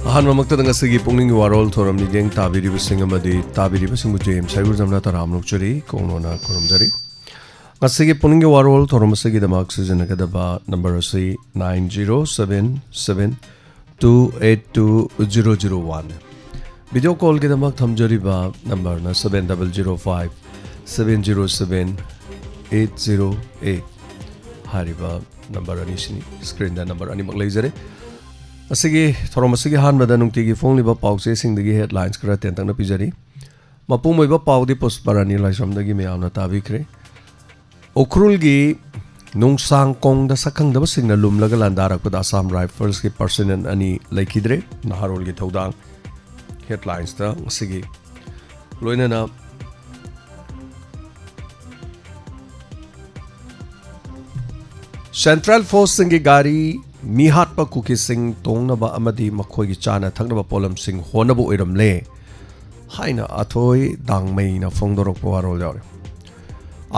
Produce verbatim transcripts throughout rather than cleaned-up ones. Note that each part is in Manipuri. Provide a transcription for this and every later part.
ꯑꯍꯥꯟꯕꯃꯛꯇꯗ ꯉꯁꯤꯒꯤ ꯄꯨꯛꯅꯤꯡꯒꯤ ꯋꯥꯔꯣꯜ ꯊꯧꯔꯝ ꯃꯤꯠꯌꯦꯡ ꯇꯥꯕꯤꯔꯤꯕꯁꯤꯡ ꯑꯃꯗꯤ ꯇꯥꯕꯤꯔꯤꯕꯁꯤꯡꯕꯨ ꯖꯦ ꯑꯦꯝ ꯁꯥꯏꯒꯨꯖꯝꯅ ꯇꯔꯥꯝꯅ ꯑꯣꯛꯆꯔꯤ, ꯀꯣꯡꯅꯣꯅ ꯈꯨꯔꯨꯝꯖꯔꯤ꯫ ꯉꯁꯤꯒꯤ ꯄꯨꯛꯅꯤꯡꯒꯤ ꯋꯥꯔꯣꯜ ꯊꯧꯔꯝ ꯑꯁꯤꯒꯤꯗꯃꯛ ꯁꯤꯖꯤꯟꯅꯒꯗꯕ ꯅꯝꯕꯔ ꯑꯁꯤ nine zero seven seven two eight two zero zero one꯫ Video ꯀꯣꯜꯒꯤꯗꯃꯛ ꯊꯝꯖꯔꯤꯕ ꯅꯝꯕꯔꯅ seven double zero five seven zero seven eight zero eight꯫ ꯍꯥꯏꯔꯤꯕ ꯅꯝꯕꯔ ꯑꯅꯤꯁꯤꯅꯤ꯫ ꯁ꯭ꯀ꯭ꯔꯤꯟꯗ ꯅꯝꯕꯔ ꯑꯅꯤꯃꯛ ꯂꯩꯖꯔꯦ꯫ ꯑꯁꯤꯒꯤ ꯊꯧꯔꯝ ꯑꯁꯤꯒꯤ ꯑꯍꯥꯟꯕꯗ ꯅꯨꯡꯇꯤꯒꯤ ꯐꯣꯡꯂꯤꯕ ꯄꯥꯎꯆꯦꯁꯤꯡꯗꯒꯤ ꯍꯦꯗꯂꯥꯏꯟꯁ ꯈꯔ ꯇꯦꯟꯇꯛꯅ ꯄꯤꯖꯔꯤ꯫ ꯃꯄꯨꯡ ꯑꯣꯏꯕ ꯄꯥꯎꯗꯤ ꯄꯨꯁꯄꯔꯥꯅꯤ ꯂꯥꯏꯁ꯭ꯔꯝꯗꯒꯤ ꯃꯌꯥꯝꯅ ꯇꯥꯕꯤꯈ꯭ꯔꯦ꯫ ꯎꯈ꯭ꯔꯨꯜꯒꯤ ꯅꯨꯡꯁꯥꯡꯀꯣꯡꯗ ꯁꯛꯈꯪꯗꯕꯁꯤꯡꯅ ꯂꯨꯝꯂꯒ ꯂꯥꯟꯗꯥꯔꯛꯄꯗ ꯑꯁꯥꯝ ꯔꯥꯏꯐꯜꯁꯀꯤ ꯄꯔꯁꯅꯦꯜ ꯑꯅꯤ ꯂꯩꯈꯤꯗ꯭ꯔꯦ꯫ ꯅꯍꯥꯔꯣꯜꯒꯤ ꯊꯧꯗꯥꯡ ꯍꯦꯗꯂꯥꯏꯟꯁꯇ ꯉꯁꯤꯒꯤ ꯂꯣꯏꯅꯅ ꯁꯦꯟꯇ꯭ꯔꯦꯜ ꯐꯣꯔꯁꯁꯤꯡꯒꯤ ꯒꯥꯔꯤ ꯃꯤꯍꯥꯠꯄ ꯀꯨꯀꯤꯁꯤꯡ ꯇꯣꯡꯅꯕ ꯑꯃꯗꯤ ꯃꯈꯣꯏꯒꯤ ꯆꯥꯅ ꯊꯛꯅꯕ ꯄꯣꯠꯂꯝꯁꯤꯡ ꯍꯣꯟꯅꯕ ꯑꯣꯏꯔꯝꯂꯦ ꯍꯥꯏꯅ ꯑꯊꯣꯏ ꯗꯥꯡꯃꯩꯅ ꯐꯣꯡꯗꯣꯔꯛꯄ ꯋꯥꯔꯣꯜ ꯌꯥꯎꯔꯤ꯫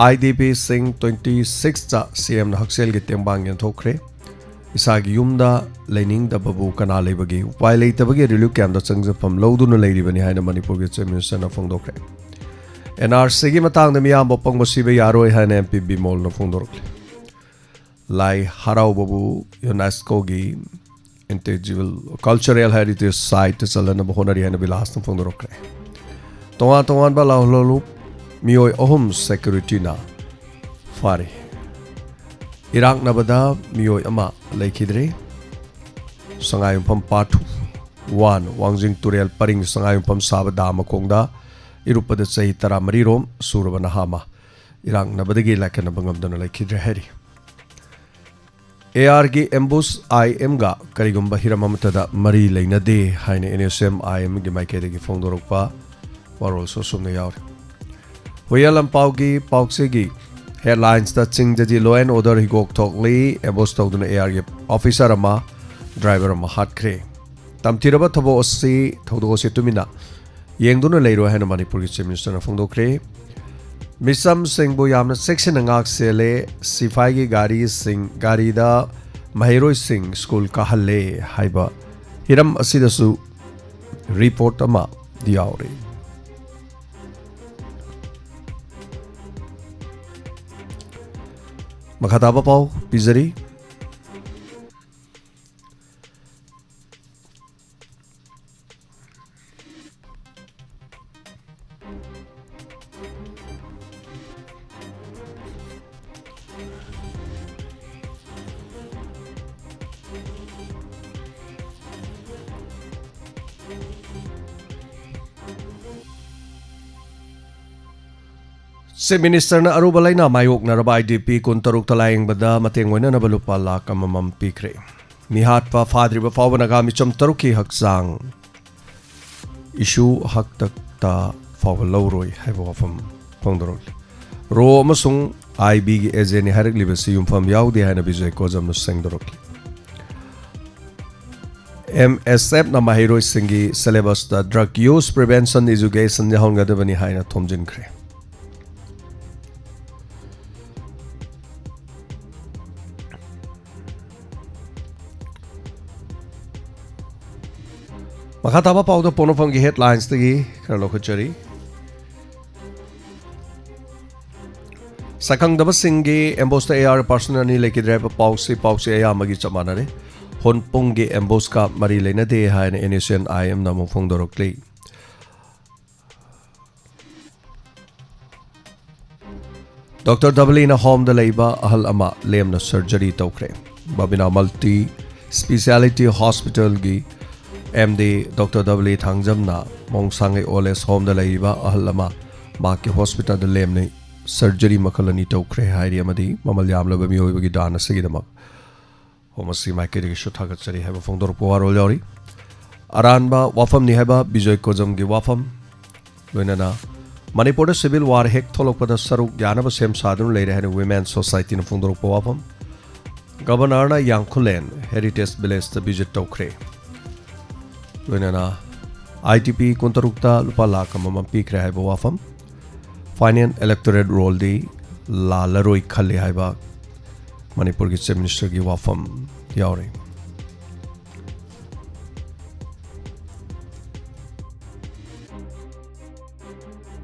ꯑꯥꯏ ꯗꯤ ꯄꯤꯁꯤꯡ twenty six ꯇ ꯁꯤ ꯑꯦꯝꯅ ꯍꯛꯁꯦꯜꯒꯤ ꯇꯦꯡꯕꯥꯡ ꯌꯦꯟꯊꯣꯛꯈ꯭ꯔꯦ꯫ ꯏꯁꯥꯒꯤ ꯌꯨꯝꯗ ꯂꯩꯅꯤꯡꯗꯕꯕꯨ ꯀꯅꯥ ꯂꯩꯕꯒꯦ? ꯎꯄꯥꯏ ꯂꯩꯇꯕꯒꯤ ꯔꯤꯂꯤꯐ ꯀꯦꯝꯞꯇ ꯆꯪꯖꯐꯝ ꯂꯧꯗꯨꯅ ꯂꯩꯔꯤꯕꯅꯤ ꯍꯥꯏꯅ ꯃꯅꯤꯄꯨꯔꯒꯤ ꯆꯤꯐ ꯃꯤꯅꯤꯁꯇꯔꯅ ꯐꯣꯡꯗꯣꯛꯈ꯭ꯔꯦ꯫ ꯑꯦꯟ ꯑꯥꯔ ꯁꯤꯒꯤ ꯃꯇꯥꯡꯗ ꯃꯤꯌꯥꯝꯕ ꯑꯄꯪꯕ ꯁꯤꯕ ꯌꯥꯔꯣꯏ ꯍꯥꯏꯅ ꯑꯦꯝ ꯄꯤ ꯕꯤꯃꯣꯜꯅ ꯐꯣꯡꯗꯣꯔꯛꯂꯤ꯫ ꯂꯥꯏ ꯍꯔꯥꯎꯕꯕꯨ ꯌꯨꯅꯦꯁꯀꯣꯒꯤ ꯏꯟꯇꯦꯟꯖꯤꯕꯜ ꯀꯜꯆꯔꯦꯜ ꯍꯦꯔꯤꯇꯦꯖ ꯁꯥꯏꯠꯇ ꯆꯜꯂꯅꯕ ꯍꯣꯠꯅꯔꯤ ꯍꯥꯏꯅ ꯕꯤꯂꯥꯁꯅ ꯐꯣꯡꯗꯣꯔꯛꯈ꯭ꯔꯦ꯫ ꯇꯣꯉꯥꯟ ꯇꯣꯉꯥꯟꯕ ꯂꯥꯜꯍꯧꯂꯨꯞ ꯃꯤꯑꯣꯏ ꯑꯍꯨꯝ ꯁꯦꯀ꯭ꯌꯨꯔꯤꯇꯤꯅ ꯐꯥꯔꯤ꯫ ꯏꯔꯥꯛꯅꯕꯗ ꯃꯤꯑꯣꯏ ꯑꯃ ꯂꯩꯈꯤꯗ꯭ꯔꯦ꯫ ꯁꯉꯥꯏꯌꯨꯝꯐꯝ ꯄꯥꯔꯠ ꯋꯥꯟ, ꯋꯥꯡꯖꯤꯡ ꯇꯨꯔꯦꯜ ꯄꯔꯤꯡ ꯁꯉꯥꯏꯌꯨꯝꯐꯝ ꯁꯥꯕ ꯗꯥꯝ ꯃꯈꯣꯡꯗ ꯏꯔꯨꯞꯄꯗ ꯆꯍꯤ ꯇꯔꯥꯃꯔꯤ ꯔꯣꯝ ꯁꯨꯔꯕ ꯅꯍꯥ ꯑꯃ ꯏꯔꯥꯛꯅꯕꯗꯒꯤ ꯂꯥꯏꯀꯠꯅꯕ ꯉꯝꯗꯅ ꯂꯩꯈꯤꯗ꯭ꯔꯦ ꯍꯥꯏꯔꯤ꯫ ꯑꯦ ꯑꯥꯔꯒꯤ ꯑꯦꯝꯕꯨꯁ ꯑꯥꯏ ꯑꯦꯝꯒ ꯀꯔꯤꯒꯨꯝꯕ ꯍꯤꯔꯝ ꯑꯃꯠꯇꯗ ꯃꯔꯤ ꯂꯩꯅꯗꯦ ꯍꯥꯏꯅ ꯑꯦꯟ ꯑꯦꯁ ꯑꯦꯝ ꯑꯥꯏ ꯑꯦꯝꯒꯤ ꯃꯥꯏꯀꯩꯗꯒꯤ ꯐꯣꯡꯗꯣꯔꯛꯄ ꯋꯥꯔꯣꯜꯁꯨ ꯑꯁꯨꯝꯅ ꯌꯥꯎꯔꯤ꯫ ꯍꯨꯏꯌꯦꯜ ꯂꯝꯄꯥꯎꯒꯤ ꯄꯥꯎꯆꯦꯒꯤ ꯍꯦꯗꯂꯥꯏꯟꯁꯇ ꯆꯤꯡꯗꯗꯤ ꯂꯣ ꯑꯦꯟ ꯑꯣꯔꯗꯔ ꯍꯤꯒꯣꯛ ꯊꯣꯛꯂꯤ, ꯑꯦꯝꯕꯨꯁ ꯇꯧꯗꯨꯅ ꯑꯦ ꯑꯥꯔꯒꯤ ꯑꯣꯐꯤꯁꯥꯔ ꯑꯃ, ꯗ꯭ꯔꯥꯏꯚꯔ ꯑꯃ ꯍꯥꯠꯈ꯭ꯔꯦ꯫ ꯇꯝꯊꯤꯔꯕ ꯊꯕꯛ ꯑꯁꯤ, ꯊꯧꯗꯣꯛ ꯑꯁꯤ ꯇꯨꯃꯤꯟꯅ ꯌꯦꯡꯗꯨꯅ ꯂꯩꯔꯣꯏ ꯍꯥꯏꯅ ꯃꯅꯤꯄꯨꯔꯒꯤ ꯆꯤꯐ ꯃꯤꯅꯤꯁꯇꯔꯅ ꯐꯣꯡꯗꯣꯛꯈ꯭ꯔꯦ꯫ ꯃꯤꯆꯝꯁꯤꯡꯕꯨ ꯌꯥꯝꯅ ꯆꯦꯛꯁꯤꯟꯅ ꯉꯥꯛ ꯁꯦꯜꯂꯦ꯫ ꯁꯤꯐꯥꯏꯒꯤ ꯒꯥꯔꯤꯁꯤꯡ, ꯒꯥꯔꯤꯗ ꯃꯍꯩꯔꯣꯏꯁꯤꯡ ꯁ꯭ꯀꯨꯜ ꯀꯥꯍꯜꯂꯦ ꯍꯥꯏꯕ ꯍꯤꯔꯝ ꯑꯁꯤꯗꯁꯨ ꯔꯤꯄꯣꯔꯠ ꯑꯃ ꯌꯥꯎꯔꯤ꯫ ꯃꯈꯥ ꯇꯥꯕ ꯄꯥꯎ ꯄꯤꯖꯔꯤ꯫ ꯆꯤꯐ ꯃꯤꯅꯤꯁꯇꯔꯅ ꯑꯔꯨꯕ ꯂꯥꯏꯅꯥ ꯃꯥꯌꯣꯛꯅꯔꯕ ꯑꯥꯏ ꯗꯤ ꯄꯤ ꯀꯨꯟꯇꯔꯨꯛꯇ ꯂꯥꯌꯦꯡꯕꯗ ꯃꯇꯦꯡ ꯑꯣꯏꯅꯅꯕ ꯂꯨꯄꯥ ꯂꯥꯈ ꯑꯃꯃꯝ ꯄꯤꯈ꯭ꯔꯦ꯫ ꯃꯤꯍꯥꯠꯄ ꯐꯥꯗ꯭ꯔꯤꯕ ꯐꯥꯎꯕ ꯅꯥꯒꯥ ꯃꯤꯆꯝ ꯇꯔꯨꯛꯀꯤ ꯍꯛꯆꯥꯡ ꯏꯁꯨ ꯍꯥꯛꯇꯛꯇ ꯐꯥꯎꯕ ꯂꯧꯔꯣꯏ ꯍꯥꯏꯕ ꯋꯥꯐꯝ ꯐꯣꯡꯗꯣꯔꯛꯂꯤ꯫ ꯔꯣ ꯑꯃꯁꯨꯡ ꯑꯥꯏ ꯕꯤꯒꯤ ꯑꯦꯖꯦꯟꯅꯤ ꯍꯥꯏꯔꯛꯂꯤꯕꯁꯤ ꯌꯨꯝꯐꯝ ꯌꯥꯎꯗꯦ ꯍꯥꯏꯅ ꯕꯤꯖꯣꯏ ꯀꯣꯖꯝꯅ ꯁꯦꯡꯗꯣꯔꯛꯂꯤ꯫ ꯑꯦꯝ ꯑꯦꯁ ꯑꯦꯐꯅ ꯃꯍꯩꯔꯣꯏꯁꯤꯡꯒꯤ ꯁꯤꯂꯦꯕꯁꯇ drug use prevention education ꯌꯥꯎꯍꯟꯒꯗꯕꯅꯤ ꯍꯥꯏꯅ ꯊꯣꯝꯖꯤꯟꯈ꯭ꯔꯦ꯫ ꯃꯈꯥ ꯇꯥꯕ ꯄꯥꯎꯗ ꯄꯣꯛꯅꯐꯝꯒꯤ headlinesꯇꯒꯤ ꯈꯔ ꯂꯧꯈꯠꯆꯔꯤ꯫ ꯁꯛꯈꯪꯗꯕꯁꯤꯡꯒꯤ ambusht ꯑꯦ ꯑꯥꯔ person ꯑꯅꯤ ꯂꯩꯈꯤꯗ꯭ꯔꯦ ꯍꯥꯏꯕ ꯄꯥꯎꯁꯤ, ꯄꯥꯎꯁꯤ ꯑꯌꯥꯝꯕꯒꯤ ꯆꯞ ꯃꯥꯟꯅꯔꯦ꯫ ꯍꯣꯟꯄꯨꯡꯒꯤ ambushtꯀ ꯃꯔꯤ ꯂꯩꯅꯗꯦ ꯍꯥꯏꯅ NSCN-IMꯅ ꯑꯃꯨꯛ ꯐꯣꯡꯗꯣꯔꯛꯂꯤ꯫ ꯗꯣꯛꯇꯔ ꯗꯕꯂꯤꯅ ꯍꯣꯝꯗ ꯂꯩꯕ ꯑꯍꯜ ꯑꯃ ꯂꯦꯝꯅ surgery ꯇꯧꯈ꯭ꯔꯦ꯫ ꯕꯕꯤꯅꯥ multi speciality hospitalꯒꯤ M D ꯗꯣꯛꯇꯔ ꯗꯕꯂꯤ ꯊꯥꯡꯖꯝꯅ ꯃꯣꯡꯁꯥꯡꯉꯩ old age homeꯗ ꯂꯩꯔꯤꯕ ꯑꯍꯜ ꯑꯃ ꯃꯍꯥꯛꯀꯤ hospitalꯗ ꯂꯦꯝꯅ surgery ꯃꯈꯜ ꯑꯅꯤ ꯇꯧꯈ꯭ꯔꯦ ꯍꯥꯏꯔꯤ ꯑꯃꯗꯤ ꯃꯃꯜ ꯌꯥꯝꯂꯕ ꯃꯤꯑꯣꯏꯕꯒꯤ ꯗꯥꯟ ꯑꯁꯤꯒꯤꯗꯃꯛ ꯍꯣꯝ ꯑꯁꯤ ꯃꯥꯏꯀꯩꯗꯒꯤꯁꯨ ꯊꯥꯒꯠꯆꯔꯤ ꯍꯥꯏꯕ ꯐꯣꯡꯗꯣꯔꯛꯄ ꯋꯥꯔꯣꯜ ꯌꯥꯎꯔꯤ꯫ ꯑꯔꯥꯟꯕ ꯋꯥꯐꯝꯅꯤ ꯍꯥꯏꯕ ꯕꯤꯖꯣꯏ ꯀꯣꯖꯝꯒꯤ ꯋꯥꯐꯝ, ꯂꯣꯏꯅꯅ ꯃꯅꯤꯄꯨꯔꯗ civil war ꯍꯦꯛ ꯊꯣꯛꯂꯛꯄꯗ ꯁꯔꯨꯛ ꯌꯥꯅꯕ ꯁꯦꯝ ꯁꯥꯗꯨꯅ ꯂꯩꯔꯦ ꯍꯥꯏꯅ Women Societyꯅ ꯐꯣꯡꯗꯣꯔꯛꯄ ꯋꯥꯐꯝ, Governorꯅ ꯌꯥꯡꯈꯨꯂꯦꯟ Heritage Villageꯇ visit ꯇꯧꯈ꯭ꯔꯦ꯫ ꯂꯣꯏꯅꯅ I D P ꯀꯨꯟꯇꯔꯨꯛꯇ ꯂꯨꯄꯥ ꯂꯥꯈ ꯑꯃꯃꯝ ꯄꯤꯈ꯭ꯔꯦ ꯍꯥꯏꯕ ꯋꯥꯐꯝ, Final electoral rollꯗꯤ ꯂꯥꯜꯂꯔꯣꯏ ꯈꯜꯂꯤ ꯍꯥꯏꯕ ꯃꯅꯤꯄꯨꯔꯒꯤ Chief Ministerꯒꯤ ꯋꯥꯐꯝ ꯌꯥꯎꯔꯤ꯫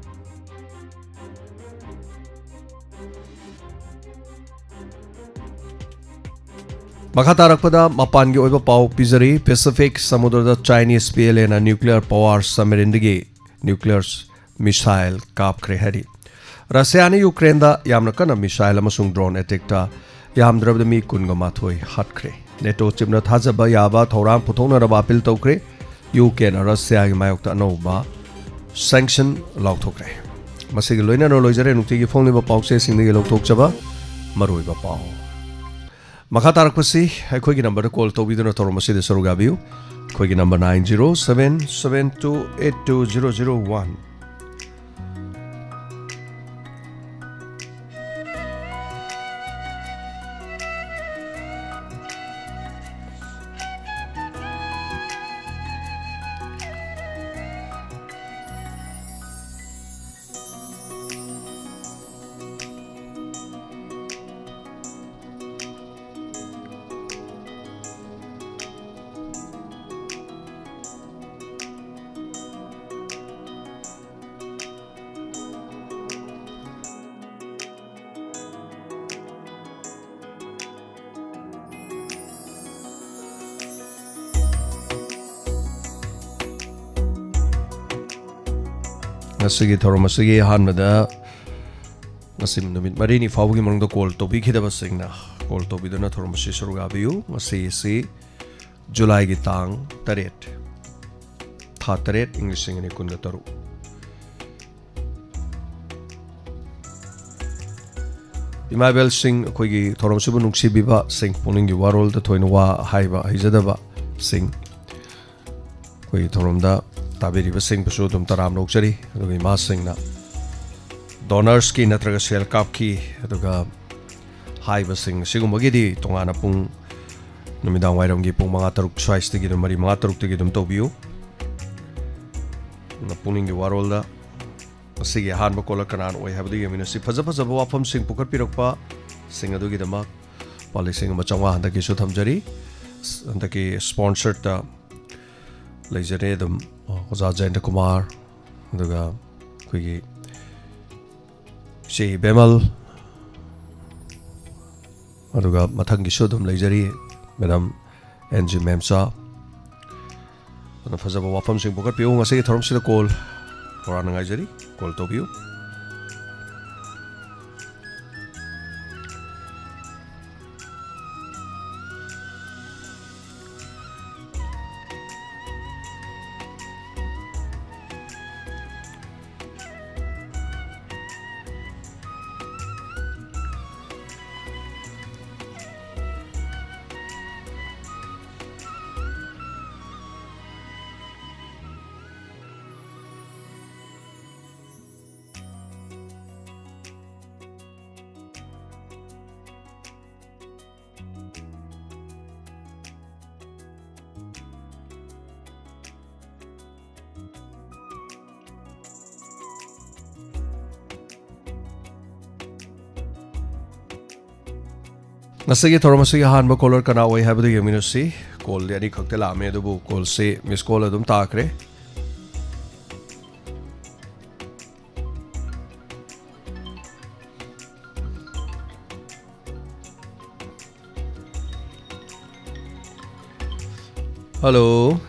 ꯃꯈꯥ ꯇꯥꯔꯛꯄꯗ ꯃꯄꯥꯟꯒꯤ ꯑꯣꯏꯕ ꯄꯥꯎ ꯄꯤꯖꯔꯤ꯫ ꯄꯦꯁꯤꯐꯤꯛ ꯁꯃꯨꯗ꯭ꯔꯗ ꯆꯥꯏꯅꯤꯁ ꯄꯤ ꯑꯦꯜ ꯑꯦꯅ ꯅ꯭ꯌꯨꯀ꯭ꯂꯤꯌꯔ ꯄꯋꯥꯔ ꯁꯕꯃꯦꯔꯤꯟꯗꯒꯤ ꯅ꯭ꯌꯨꯀ꯭ꯂꯤꯌꯔ ꯃꯤꯁꯥꯏꯜ ꯀꯥꯞꯈ꯭ꯔꯦ ꯍꯥꯏꯔꯤ꯫ ꯔꯁꯤꯌꯥꯅ ꯌꯨꯀ꯭ꯔꯦꯟꯗ ꯌꯥꯝꯅ ꯀꯟꯅ ꯃꯤꯁꯥꯏꯜ ꯑꯃꯁꯨꯡ ꯗ꯭ꯔꯣꯟ ꯑꯦꯇꯦꯛꯇ ꯌꯥꯝꯗ꯭ꯔꯕꯗ ꯃꯤ ꯀꯨꯟꯒ ꯃꯥꯊꯣꯏ ꯍꯥꯠꯈ꯭ꯔꯦ꯫ ꯅꯦꯇꯣ ꯆꯤꯞꯅ ꯊꯥꯖꯕ ꯌꯥꯕ ꯊꯧꯔꯥꯡ ꯄꯨꯊꯣꯛꯅꯅꯕ ꯑꯄꯤꯜ ꯇꯧꯈ꯭ꯔꯦ꯫ ꯌꯨ ꯀꯦꯅ ꯔꯁꯤꯌꯥꯒꯤ ꯃꯥꯌꯣꯛꯇ ꯑꯅꯧꯕ ꯁꯦꯡꯁꯟ ꯂꯥꯎꯊꯣꯛꯈ꯭ꯔꯦ꯫ ꯃꯁꯤꯒꯤ ꯂꯣꯏꯅꯅ ꯂꯣꯏꯖꯔꯦ ꯅꯨꯡꯇꯤꯒꯤ ꯐꯣꯡꯂꯤꯕ ꯄꯥꯎꯆꯦꯁꯤꯡꯗꯒꯤ ꯂꯧꯊꯣꯛꯆꯕ ꯃꯔꯨꯑꯣꯏꯕ ꯄꯥꯎ꯫ ꯃꯈꯥ ꯇꯥꯔꯛꯄꯁꯤ ꯑꯩꯈꯣꯏꯒꯤ ꯅꯝꯕꯔꯗ ꯀꯣꯜ ꯇꯧꯕꯤꯗꯨꯅ ꯊꯧꯔꯝ ꯑꯁꯤꯗ ꯁꯔꯨꯛ ꯌꯥꯕꯤꯌꯨ꯫ ꯑꯩꯈꯣꯏꯒꯤ number nine zero seven seven two eight two zero zero one꯫ ꯉꯁꯤꯒꯤ ꯊꯧꯔꯝ ꯑꯁꯤꯒꯤ ꯑꯍꯥꯟꯕꯗ ꯉꯁꯤ ꯅꯨꯃꯤꯠ ꯃꯔꯤꯅꯤ ꯐꯥꯎꯕꯒꯤ ꯃꯅꯨꯡꯗ ꯀꯣꯜ ꯇꯧꯕꯤꯈꯤꯗꯕꯁꯤꯡꯅ ꯀꯣꯜ ꯇꯧꯕꯤꯗꯨꯅ ꯊꯧꯔꯝ ꯑꯁꯤ ꯁꯔꯨꯛ ꯌꯥꯕꯤꯌꯨ꯫ ꯉꯁꯤ ꯑꯁꯤ ꯖꯨꯂꯥꯏꯒꯤ ꯇꯥꯡ ꯇꯔꯦꯠ, ꯊꯥ ꯇꯔꯦꯠ, ꯏꯪ ꯂꯤꯁꯤꯡ ꯑꯅꯤ ꯀꯨꯟꯒ ꯇꯔꯨꯛ꯫ ꯏꯃꯥ ꯏꯕꯦꯜꯁꯤꯡ, ꯑꯩꯈꯣꯏꯒꯤ ꯊꯧꯔꯝꯁꯤꯕꯨ ꯅꯨꯡꯁꯤꯕꯤꯕꯁꯤꯡ, ꯄꯨꯛꯅꯤꯡꯒꯤ ꯋꯥꯔꯣꯜꯗ ꯊꯣꯏꯅ ꯋꯥ ꯍꯥꯏꯕ ꯍꯩꯖꯗꯕꯁꯤꯡ, ꯑꯩꯈꯣꯏꯒꯤ ꯊꯧꯔꯝꯗ ꯇꯥꯕꯤꯔꯤꯕꯁꯤꯡꯕꯨꯁꯨ ꯑꯗꯨꯝ ꯇꯔꯥꯝꯅ ꯑꯣꯛꯆꯔꯤ꯫ ꯑꯗꯨꯒ ꯏꯃꯥꯁꯤꯡꯅ ꯗꯣꯅꯔꯁꯀꯤ ꯅꯠꯇ꯭ꯔꯒ ꯁꯦꯜ ꯀꯥꯞꯈꯤ, ꯑꯗꯨꯒ ꯍꯥꯏꯕꯁꯤꯡ ꯑꯁꯤꯒꯨꯝꯕꯒꯤꯗꯤ ꯇꯣꯉꯥꯟꯅ ꯄꯨꯡ, ꯅꯨꯃꯤꯗꯥꯡ ꯋꯥꯏꯔꯝꯒꯤ ꯄꯨꯡ ꯃꯉꯥ, ꯇꯔꯨꯛ ꯁ꯭ꯋꯥꯏꯁꯤꯗꯒꯤ ꯑꯗꯨꯝ, ꯃꯔꯤ, ꯃꯉꯥ, ꯇꯔꯨꯛꯇꯒꯤ ꯑꯗꯨꯝ ꯇꯧꯕꯤꯌꯨ꯫ ꯑꯗꯨꯅ ꯄꯨꯛꯅꯤꯡꯒꯤ ꯋꯥꯔꯣꯜꯗ ꯉꯁꯤꯒꯤ ꯑꯍꯥꯟꯕ ꯀꯣꯂꯔ ꯀꯅꯥꯅ ꯑꯣꯏ ꯍꯥꯏꯕꯗꯨ ꯌꯦꯡꯃꯤꯟꯅꯁꯤ꯫ ꯐꯖ ꯐꯖꯕ ꯋꯥꯐꯝꯁꯤꯡ ꯄꯨꯈꯠꯄꯤꯔꯛꯄꯁꯤꯡ ꯑꯗꯨꯒꯤꯗꯃꯛ ꯂꯨꯄꯥ ꯂꯤꯁꯤꯡ ꯑꯃ ꯆꯥꯝꯃꯉꯥ ꯍꯟꯗꯛꯀꯤꯁꯨ ꯊꯝꯖꯔꯤ꯫ ꯍꯟꯗꯛꯀꯤ ꯁ꯭ꯄꯣꯟꯁꯔꯗ ꯂꯩꯖꯔꯦ ꯑꯗꯨꯝ, ꯑꯣꯖꯥ ꯖꯌꯟꯇ ꯀꯨꯃꯥꯔ, ꯑꯗꯨꯒ ꯑꯩꯈꯣꯏꯒꯤ ꯏꯆꯦ ꯏꯕꯦꯝꯃꯜ, ꯑꯗꯨꯒ ꯃꯊꯪꯒꯤꯁꯨ ꯑꯗꯨꯝ ꯂꯩꯖꯔꯤ꯫ ꯃꯦꯗꯥꯝ ꯑꯦꯟ ꯖꯤ ꯃꯦꯝꯆꯥ꯫ ꯑꯗꯨꯅ ꯐꯖꯕ ꯋꯥꯐꯝꯁꯤꯡ ꯄꯨꯈꯠꯄꯤꯌꯨ꯫ ꯉꯁꯤꯒꯤ ꯊꯧꯔꯝꯁꯤꯗ ꯀꯣꯜ ꯈꯧꯔꯥꯡꯅ ꯉꯥꯏꯖꯔꯤ, ꯀꯣꯜ ꯇꯧꯕꯤꯌꯨ꯫ ꯉꯁꯤꯒꯤ ꯊꯧꯔꯝ ꯑꯁꯤꯒꯤ ꯑꯍꯥꯟꯕ ꯀꯣꯂꯔ ꯀꯅꯥ ꯑꯣꯏ ꯍꯥꯏꯕꯗꯨ ꯌꯦꯡꯃꯤꯟꯅꯁꯤ꯫ ꯀꯣꯜꯗꯤ ꯑꯅꯤꯈꯛꯇ ꯂꯥꯛꯑꯝꯃꯦ, ꯑꯗꯨꯕꯨ ꯀꯣꯜꯁꯤ ꯃꯤꯁ ꯀꯣꯜ ꯑꯗꯨꯝ ꯇꯥꯈ꯭ꯔꯦ꯫ Hello.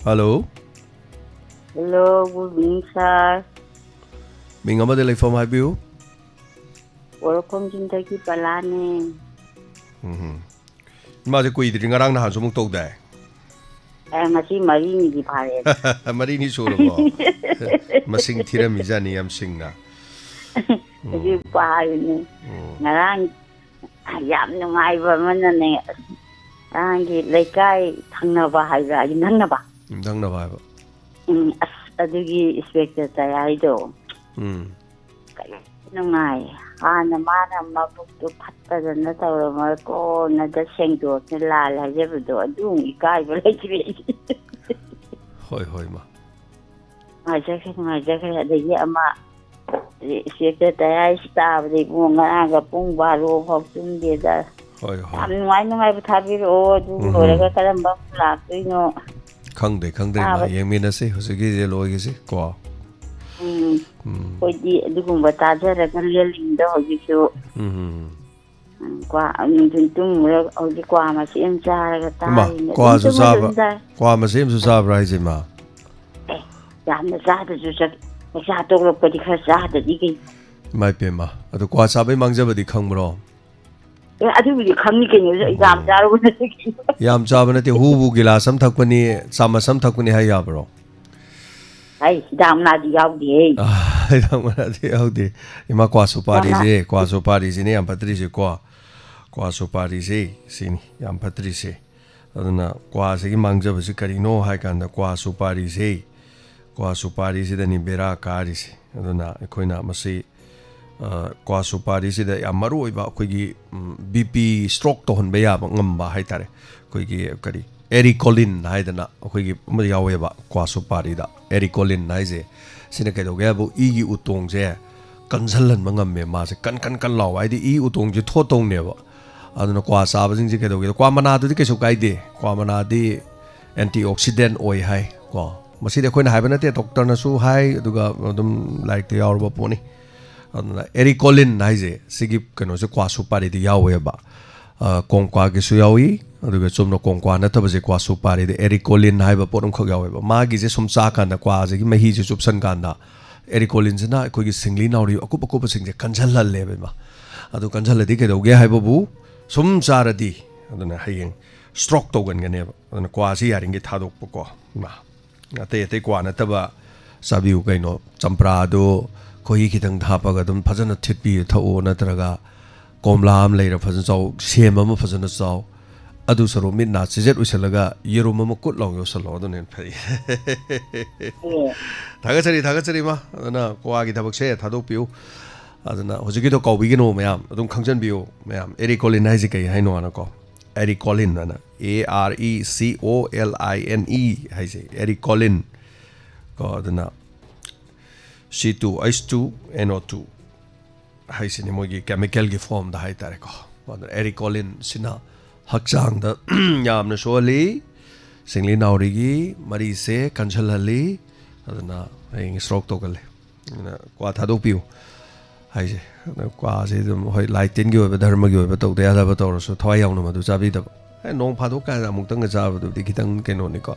Hello. Hello, good evening, sir. ꯃꯤꯡ ꯑꯃꯗꯤ ꯂꯩꯐꯝ ꯍꯥꯏꯕꯤꯌꯨ꯫ ꯄꯣꯏꯔꯣꯛꯈꯣꯡꯖꯤꯡꯗꯒꯤ ꯕꯂꯥꯅꯦ꯫ ꯎꯝ꯫ ꯃꯥꯁꯦ ꯀꯨꯏꯗ꯭ꯔꯤ, ꯉꯔꯥꯡ ꯅꯍꯥꯟꯁꯨ ꯑꯃꯨꯛ ꯇꯧꯗꯥꯏ? ꯑꯦ, ꯉꯁꯤ ꯃꯔꯤꯅꯤꯗꯤ ꯐꯥꯔꯦ꯫ ꯃꯔꯤꯅꯤ ꯁꯨꯔꯕꯣ? ꯃꯁꯤꯡ ꯊꯤꯔꯝꯃꯤꯖꯥꯠꯅꯤ ꯌꯥꯝ ꯁꯤꯡꯅ꯫ ꯎꯝ꯫ ꯍꯧꯖꯤꯛ ꯄꯥꯔꯤꯅꯦ꯫ ꯎꯝ꯫ ꯉꯔꯥꯡ ꯌꯥꯝ ꯅꯨꯡꯉꯥꯏꯕ ꯑꯃꯅꯅꯦ, ꯑꯁ, ꯉꯔꯥꯡꯒꯤ ꯂꯩꯀꯥꯏ ꯊꯪꯅꯕ ꯍꯥꯏꯕ꯭ꯔꯥ, ꯌꯨꯝꯊꯪꯅꯕ? ꯌꯨꯝꯊꯪꯅꯕ ꯍꯥꯏꯕ꯫ ꯎꯝ, ꯑꯁ, ꯑꯗꯨꯒꯤ ꯏꯟꯁꯄꯦꯛꯇꯔ ꯇꯌꯥꯏꯗꯣ꯫ ꯎꯝ꯫ ꯀꯌꯥ ꯅꯨꯡꯉꯥꯏ꯫ ꯍꯥꯟꯅ ꯃꯥꯅ ꯃꯕꯨꯛꯇꯨ ꯐꯠꯇꯗꯅ ꯇꯧꯔꯝꯃꯒ ꯀꯣꯟꯅꯗ ꯁꯦꯡꯗꯣꯛꯇꯅ ꯂꯥꯜꯂꯦ ꯍꯥꯏꯖꯕꯗꯣ, ꯑꯗꯨ ꯑꯃꯨꯛ ꯏꯀꯥꯏꯕ ꯂꯩꯇ꯭ꯔꯦ ꯑꯩ꯫ ꯍꯣꯏ, ꯍꯣꯏ, ꯃꯥ꯫ ꯅꯨꯡꯉꯥꯏꯖꯈ꯭ꯔꯦ, ꯅꯨꯡꯉꯥꯏꯖꯈ꯭ꯔꯦ꯫ ꯑꯗꯒꯤ ꯑꯃ ꯏꯟꯁꯄꯦꯛꯇꯔ ꯇꯌꯥꯏꯁ ꯇꯥꯕꯗ ꯏꯕꯨꯡꯉꯣ, ꯉꯔꯥꯡꯒ ꯄꯨꯡ ꯕꯥꯔꯣ ꯐꯥꯎ ꯇꯨꯝꯗꯦꯗ꯫ ꯍꯣꯏ, ꯍꯣꯏ꯫ ꯌꯥꯝ ꯅꯨꯡꯉꯥꯏ, ꯅꯨꯡꯉꯥꯏꯕ ꯊꯥꯕꯤꯔꯛꯑꯣ꯫ ꯑꯗꯨ ꯎꯝ꯫ ꯂꯣꯏꯔꯒ ꯀꯔꯝꯕ ꯑꯃꯨꯛ ꯂꯥꯛꯇꯣꯏꯅꯣ? ꯈꯪꯗꯦ, ꯈꯪꯗꯦ, ꯏꯃꯥ꯫ ꯇꯥꯕ꯫ ꯌꯦꯡꯃꯤꯟꯅꯁꯤ ꯍꯧꯖꯤꯛꯀꯤꯁꯦ ꯂꯣꯏꯒꯤꯁꯤ ꯀꯣ꯫ ꯎꯝ꯫ ꯎꯝ꯫ ꯑꯩꯈꯣꯏꯗꯤ ꯑꯗꯨꯒꯨꯝꯕ ꯇꯥꯖꯔꯒ ꯂꯦꯜꯂꯤꯉꯩꯗ ꯍꯧꯖꯤꯛꯁꯨ ꯎꯝ꯫ ꯎꯝ, ꯀ꯭ꯋꯥ ꯅꯨꯡꯊꯤꯜ ꯇꯨꯝꯃꯨꯔ ꯍꯧꯖꯤꯛ ꯀ꯭ꯋꯥ ꯃꯆꯦꯠ ꯑꯃ ꯆꯥꯔꯒ ꯏꯃꯥ, ꯇꯥꯔꯤꯅꯦ꯫ ꯑꯗꯨꯝ ꯀ꯭ꯋꯥꯁꯨ ꯇꯨꯝꯃ ꯆꯥꯕ ꯑꯗꯨꯝ ꯇꯥꯏ꯫ ꯀ꯭ꯋꯥ ꯃꯆꯦꯠ ꯑꯃꯁꯨ ꯆꯥꯕ꯭ꯔꯥ ꯍꯥꯏꯁꯦ, ꯏꯃꯥ? ꯑꯦ, ꯌꯥꯝꯅ ꯆꯥꯗ꯭ꯔꯁꯨ ꯆꯥꯛ ꯆꯥꯛꯆꯥ ꯇꯣꯛꯂꯛꯄꯗꯤ ꯈꯔ ꯆꯥꯗꯗꯤ ꯀꯩꯅꯣ꯫ ꯏꯃꯥ ꯏꯄꯦꯝꯃ, ꯑꯗꯨ ꯀ꯭ꯋꯥ ꯆꯥꯕꯩ ꯃꯥꯡꯖꯕꯗꯤ ꯈꯪꯕ꯭ꯔꯣ? ꯑꯦ, ꯑꯗꯨꯕꯨꯗꯤ ꯈꯪꯅꯤ ꯀꯩꯅꯣ, ꯌꯥꯝ ꯆꯥꯔꯨꯕ ꯅꯠꯇꯦ ꯀꯩꯅꯣ꯫ ꯌꯥꯝ ꯆꯥꯕ ꯅꯠꯇꯦ, ꯍꯨꯕꯨ ꯒꯤꯂꯥꯁ ꯑꯃ ꯊꯛꯄꯅꯤ, ꯆꯥꯃꯁ ꯑꯃ ꯊꯛꯄꯅꯤ ꯍꯥꯏ ꯌꯥꯕ꯭ꯔꯣ? ꯍꯥꯏ, ꯍꯤꯗꯥꯛ ꯃꯅꯥꯗꯤ ꯌꯥꯎꯗꯦꯍꯦ꯫ ꯍꯤꯗꯥꯛ ꯃꯅꯥꯗꯤ ꯌꯥꯎꯗꯦ꯫ ꯏꯃꯥ, ꯀ꯭ꯋꯥ ꯁꯨꯄꯥꯔꯤꯁꯦ, ꯀ꯭ꯋꯥ ꯁꯨꯄꯥꯔꯤꯁꯤꯅꯦ ꯌꯥꯝ ꯐꯠꯇ꯭ꯔꯤꯁꯦ꯫ ꯀ꯭ꯋꯥ ꯀ꯭ꯋꯥ ꯁꯨꯄꯥꯔꯤꯁꯦ ꯁꯤꯅꯤ ꯌꯥꯝ ꯐꯠꯇ꯭ꯔꯤꯁꯦ꯫ ꯑꯗꯨꯅ ꯀ꯭ꯋꯥꯁꯤꯒꯤ ꯃꯥꯡꯖꯕꯁꯤ ꯀꯔꯤꯅꯣ ꯍꯥꯏ ꯀꯥꯟꯗ, ꯀ꯭ꯋꯥ ꯁꯨꯄꯥꯔꯤꯁꯦ, ꯀ꯭ꯋꯥ ꯁꯨꯄꯥꯔꯤꯁꯤꯗꯅꯤ ꯕꯦꯔꯥ ꯀꯥꯔꯤꯁꯦ꯫ ꯑꯗꯨꯅ ꯑꯩꯈꯣꯏꯅ ꯃꯁꯤ, ꯑ, ꯀ꯭ꯋꯥ ꯁꯨꯄꯥꯔꯤꯁꯤꯗ ꯌꯥꯝ ꯃꯔꯨ ꯑꯣꯏꯕ ꯑꯩꯈꯣꯏꯒꯤ, ꯎꯝ, BP stroke ꯇꯧꯍꯟꯕ ꯌꯥꯕ ꯉꯝꯕ ꯍꯥꯏꯇꯥꯔꯦ, ꯑꯩꯈꯣꯏꯒꯤ ꯀꯔꯤ, ꯑꯦꯔꯤꯀꯣꯂꯤꯟ ꯍꯥꯏꯗꯅ ꯑꯩꯈꯣꯏꯒꯤ ꯑꯃ ꯌꯥꯎꯋꯦꯕ ꯀ꯭ꯋꯥ ꯁꯨꯄꯥꯔꯤꯗ꯫ ꯑꯦꯔꯤꯀꯣꯂꯤꯟ ꯍꯥꯏꯁꯦ ꯁꯤꯅ ꯀꯩꯗꯧꯒꯦ ꯍꯥꯏꯕꯨ, ꯏꯒꯤ ꯎꯇꯣꯡꯁꯦ ꯀꯟꯁꯤꯜꯍꯟꯕ ꯉꯝꯃꯦ꯫ ꯃꯥꯁꯦ ꯀꯟ ꯀꯟ ꯀꯟ ꯂꯥꯎꯕ, ꯍꯥꯏꯗꯤ ꯏ ꯎꯇꯣꯡꯁꯦ ꯊꯣꯠꯇꯧꯅꯦꯕ꯫ ꯑꯗꯨꯅ ꯀ꯭ꯋꯥ ꯆꯥꯕꯁꯤꯡꯁꯦ ꯀꯩꯗꯧꯒꯦ, ꯀ꯭ꯋꯥ ꯃꯅꯥꯗꯨꯗꯤ ꯀꯩꯁꯨ ꯀꯥꯏꯗꯦ, ꯀ꯭ꯋꯥ ꯃꯅꯥꯗꯤ antioxidant ꯑꯣꯏ ꯍꯥꯏ ꯀꯣ꯫ ꯃꯁꯤꯗꯤ ꯑꯩꯈꯣꯏꯅ ꯍꯥꯏꯕ ꯅꯠꯇꯦ, ꯗꯣꯛꯇꯔꯅꯁꯨ ꯍꯥꯏ, ꯑꯗꯨꯒ ꯑꯗꯨꯝ ꯂꯥꯏꯔꯤꯛꯇ ꯌꯥꯎꯔꯕ ꯄꯣꯠꯅꯤ꯫ ꯑꯗꯨꯅ ꯑꯦꯔꯤꯀꯣꯂꯤꯟ ꯍꯥꯏꯁꯦ ꯁꯤꯒꯤ ꯀꯩꯅꯣꯁꯦ ꯀ꯭ꯋꯥ ꯁꯨꯄꯥꯔꯤꯗ ꯌꯥꯎꯋꯦꯕ꯫ ꯑ, ꯀꯣꯡꯀ꯭ꯋꯥꯒꯤꯁꯨ ꯌꯥꯎꯏ, ꯑꯗꯨꯒ ꯆꯨꯝꯅ ꯀꯣꯡꯀ꯭ꯋꯥ ꯅꯠꯇꯕꯁꯦ ꯀ꯭ꯋꯥ ꯁꯨꯄꯥꯔꯤꯗ ꯑꯦꯔꯤꯀꯣꯂꯤꯟ ꯍꯥꯏꯕ ꯄꯣꯠ ꯑꯃꯈꯛ ꯌꯥꯎꯋꯦꯕ꯫ ꯃꯥꯒꯤꯁꯦ ꯁꯨꯝ ꯆꯥꯀꯥꯟꯗ, ꯀ꯭ꯋꯥꯁꯤꯒꯤ ꯃꯍꯤꯁꯦ ꯆꯨꯞꯁꯟ ꯀꯥꯟꯗ, ꯑꯦꯔꯤꯀꯣꯂꯤꯟꯁꯤꯅ ꯑꯩꯈꯣꯏꯒꯤ ꯁꯤꯡꯂꯤ ꯅꯥꯎꯔꯤ ꯑꯀꯨꯞ ꯑꯀꯨꯞꯄꯁꯤꯡꯁꯦ ꯀꯟꯁꯤꯜꯍꯜꯂꯦꯕ, ꯏꯃꯥ꯫ ꯑꯗꯨ ꯀꯟꯁꯤꯜꯂꯗꯤ ꯀꯩꯗꯧꯒꯦ ꯍꯥꯏꯕꯕꯨ, ꯁꯨꯝ ꯆꯥꯔꯗꯤ, ꯑꯗꯨꯅ ꯍꯌꯦꯡ stroke ꯇꯧꯒꯟꯒꯅꯦꯕ꯫ ꯑꯗꯨꯅ ꯀ꯭ꯋꯥꯁꯤ ꯌꯥꯔꯤꯉꯩ ꯊꯥꯗꯣꯛꯄꯀꯣ, ꯏꯃꯥ꯫ ꯑꯇꯩ ꯑꯇꯩ ꯀ꯭ꯋꯥ ꯅꯠꯇꯕ ꯆꯥꯕꯤꯌꯨ ꯀꯩꯅꯣ꯫ ꯆꯝꯄ꯭ꯔꯥꯗꯣ ꯈꯣꯏꯍꯤ ꯈꯤꯇꯪ ꯍꯥꯞꯄꯒ ꯑꯗꯨꯝ ꯐꯖꯅ ꯊꯤꯠꯄꯤꯔ ꯊꯛꯑꯣ, ꯅꯠꯇ꯭ꯔꯒ ꯀꯣꯝꯂꯥ ꯑꯃ ꯂꯩꯔ ꯐꯖꯅ ꯆꯥꯎ, ꯁꯦꯝ ꯑꯃ ꯐꯖꯅ ꯆꯥꯎ꯫ ꯑꯗꯨ ꯁꯔꯨꯛ ꯃꯤꯠ ꯅꯥ ꯆꯤꯖꯦꯠ ꯎꯏꯁꯜꯂꯒ ꯌꯦꯔꯨꯝ ꯑꯃ ꯀꯨꯠ ꯂꯥꯎ ꯌꯣꯠꯁꯜꯂꯣ, ꯑꯗꯨꯅ ꯍꯦꯟꯅ ꯐꯩ꯫ ꯑꯦ, ꯊꯥꯒꯠꯆꯔꯤ, ꯊꯥꯒꯠꯆꯔꯤ, ꯏꯃꯥ꯫ ꯑꯗꯨꯅ ꯀ꯭ꯋꯥꯒꯤ ꯊꯕꯛꯁꯦ ꯊꯥꯗꯣꯛꯄꯤꯌꯨ꯫ ꯑꯗꯨꯅ ꯍꯧꯖꯤꯛꯀꯤꯗꯣ ꯀꯥꯎꯕꯤꯒꯅꯨ ꯃꯌꯥꯝ, ꯑꯗꯨꯝ ꯈꯪꯖꯟꯕꯤꯌꯨ ꯃꯌꯥꯝ꯫ ꯑꯦꯔꯤꯀꯣꯂꯤꯟ ꯍꯥꯏꯁꯦ ꯀꯩ ꯍꯥꯏꯅꯣ ꯍꯥꯏꯅꯀꯣ? ꯑꯦꯔꯤꯀꯣꯂꯤꯟ ꯍꯥꯏꯅ, A R E C O L I N E ꯍꯥꯏꯁꯦ ꯑꯦꯔꯤꯀꯣꯂꯤꯟ ꯀꯣ꯫ ꯑꯗꯨꯅ C two H two N O two ꯍꯥꯏꯁꯤꯅꯤ ꯃꯣꯏꯒꯤ ꯀꯦꯃꯤꯀꯦꯜꯒꯤ ꯐꯣꯝꯗ ꯍꯥꯏꯇꯥꯔꯦꯀꯣ꯫ ꯑꯗꯨꯅ ꯑꯦꯔꯤꯀꯣꯂꯤꯟꯁꯤꯅ ꯍꯛꯆꯥꯡꯗ ꯌꯥꯝꯅ ꯁꯣꯛꯍꯜꯂꯤ, ꯁꯤꯡꯂꯤ ꯅꯥꯎꯔꯤꯒꯤ ꯃꯔꯤꯁꯦ ꯀꯟꯁꯤꯜꯍꯜꯂꯤ, ꯑꯗꯨꯅ ꯍꯌꯦꯡ stroke ꯇꯧꯒꯜꯂꯤ꯫ ꯑꯗꯨꯅ ꯀ꯭ꯋꯥ ꯊꯥꯗꯣꯛꯄꯤꯌꯨ꯫ ꯍꯥꯏꯁꯦ꯫ ꯑꯗꯣ ꯀ꯭ꯋꯥꯁꯦ ꯑꯗꯨꯝ, ꯍꯣꯏ, ꯂꯥꯏ ꯇꯤꯟꯒꯤ ꯑꯣꯏꯕ, ꯙꯔꯃꯒꯤ ꯑꯣꯏꯕ, ꯇꯧꯗ ꯌꯥꯗꯕ ꯇꯧꯔꯁꯨ ꯊꯋꯥꯏ ꯌꯥꯎꯅ ꯃꯗꯨ ꯆꯥꯕꯤꯗꯕ꯫ ꯑꯦ, ꯅꯣꯡ ꯐꯥꯗꯣꯛ ꯀꯥꯏꯅ ꯑꯃꯨꯛꯇꯪꯒ ꯆꯥꯕꯗꯨꯗꯤ ꯈꯤꯇꯪ ꯀꯩꯅꯣꯅꯤꯀꯣ꯫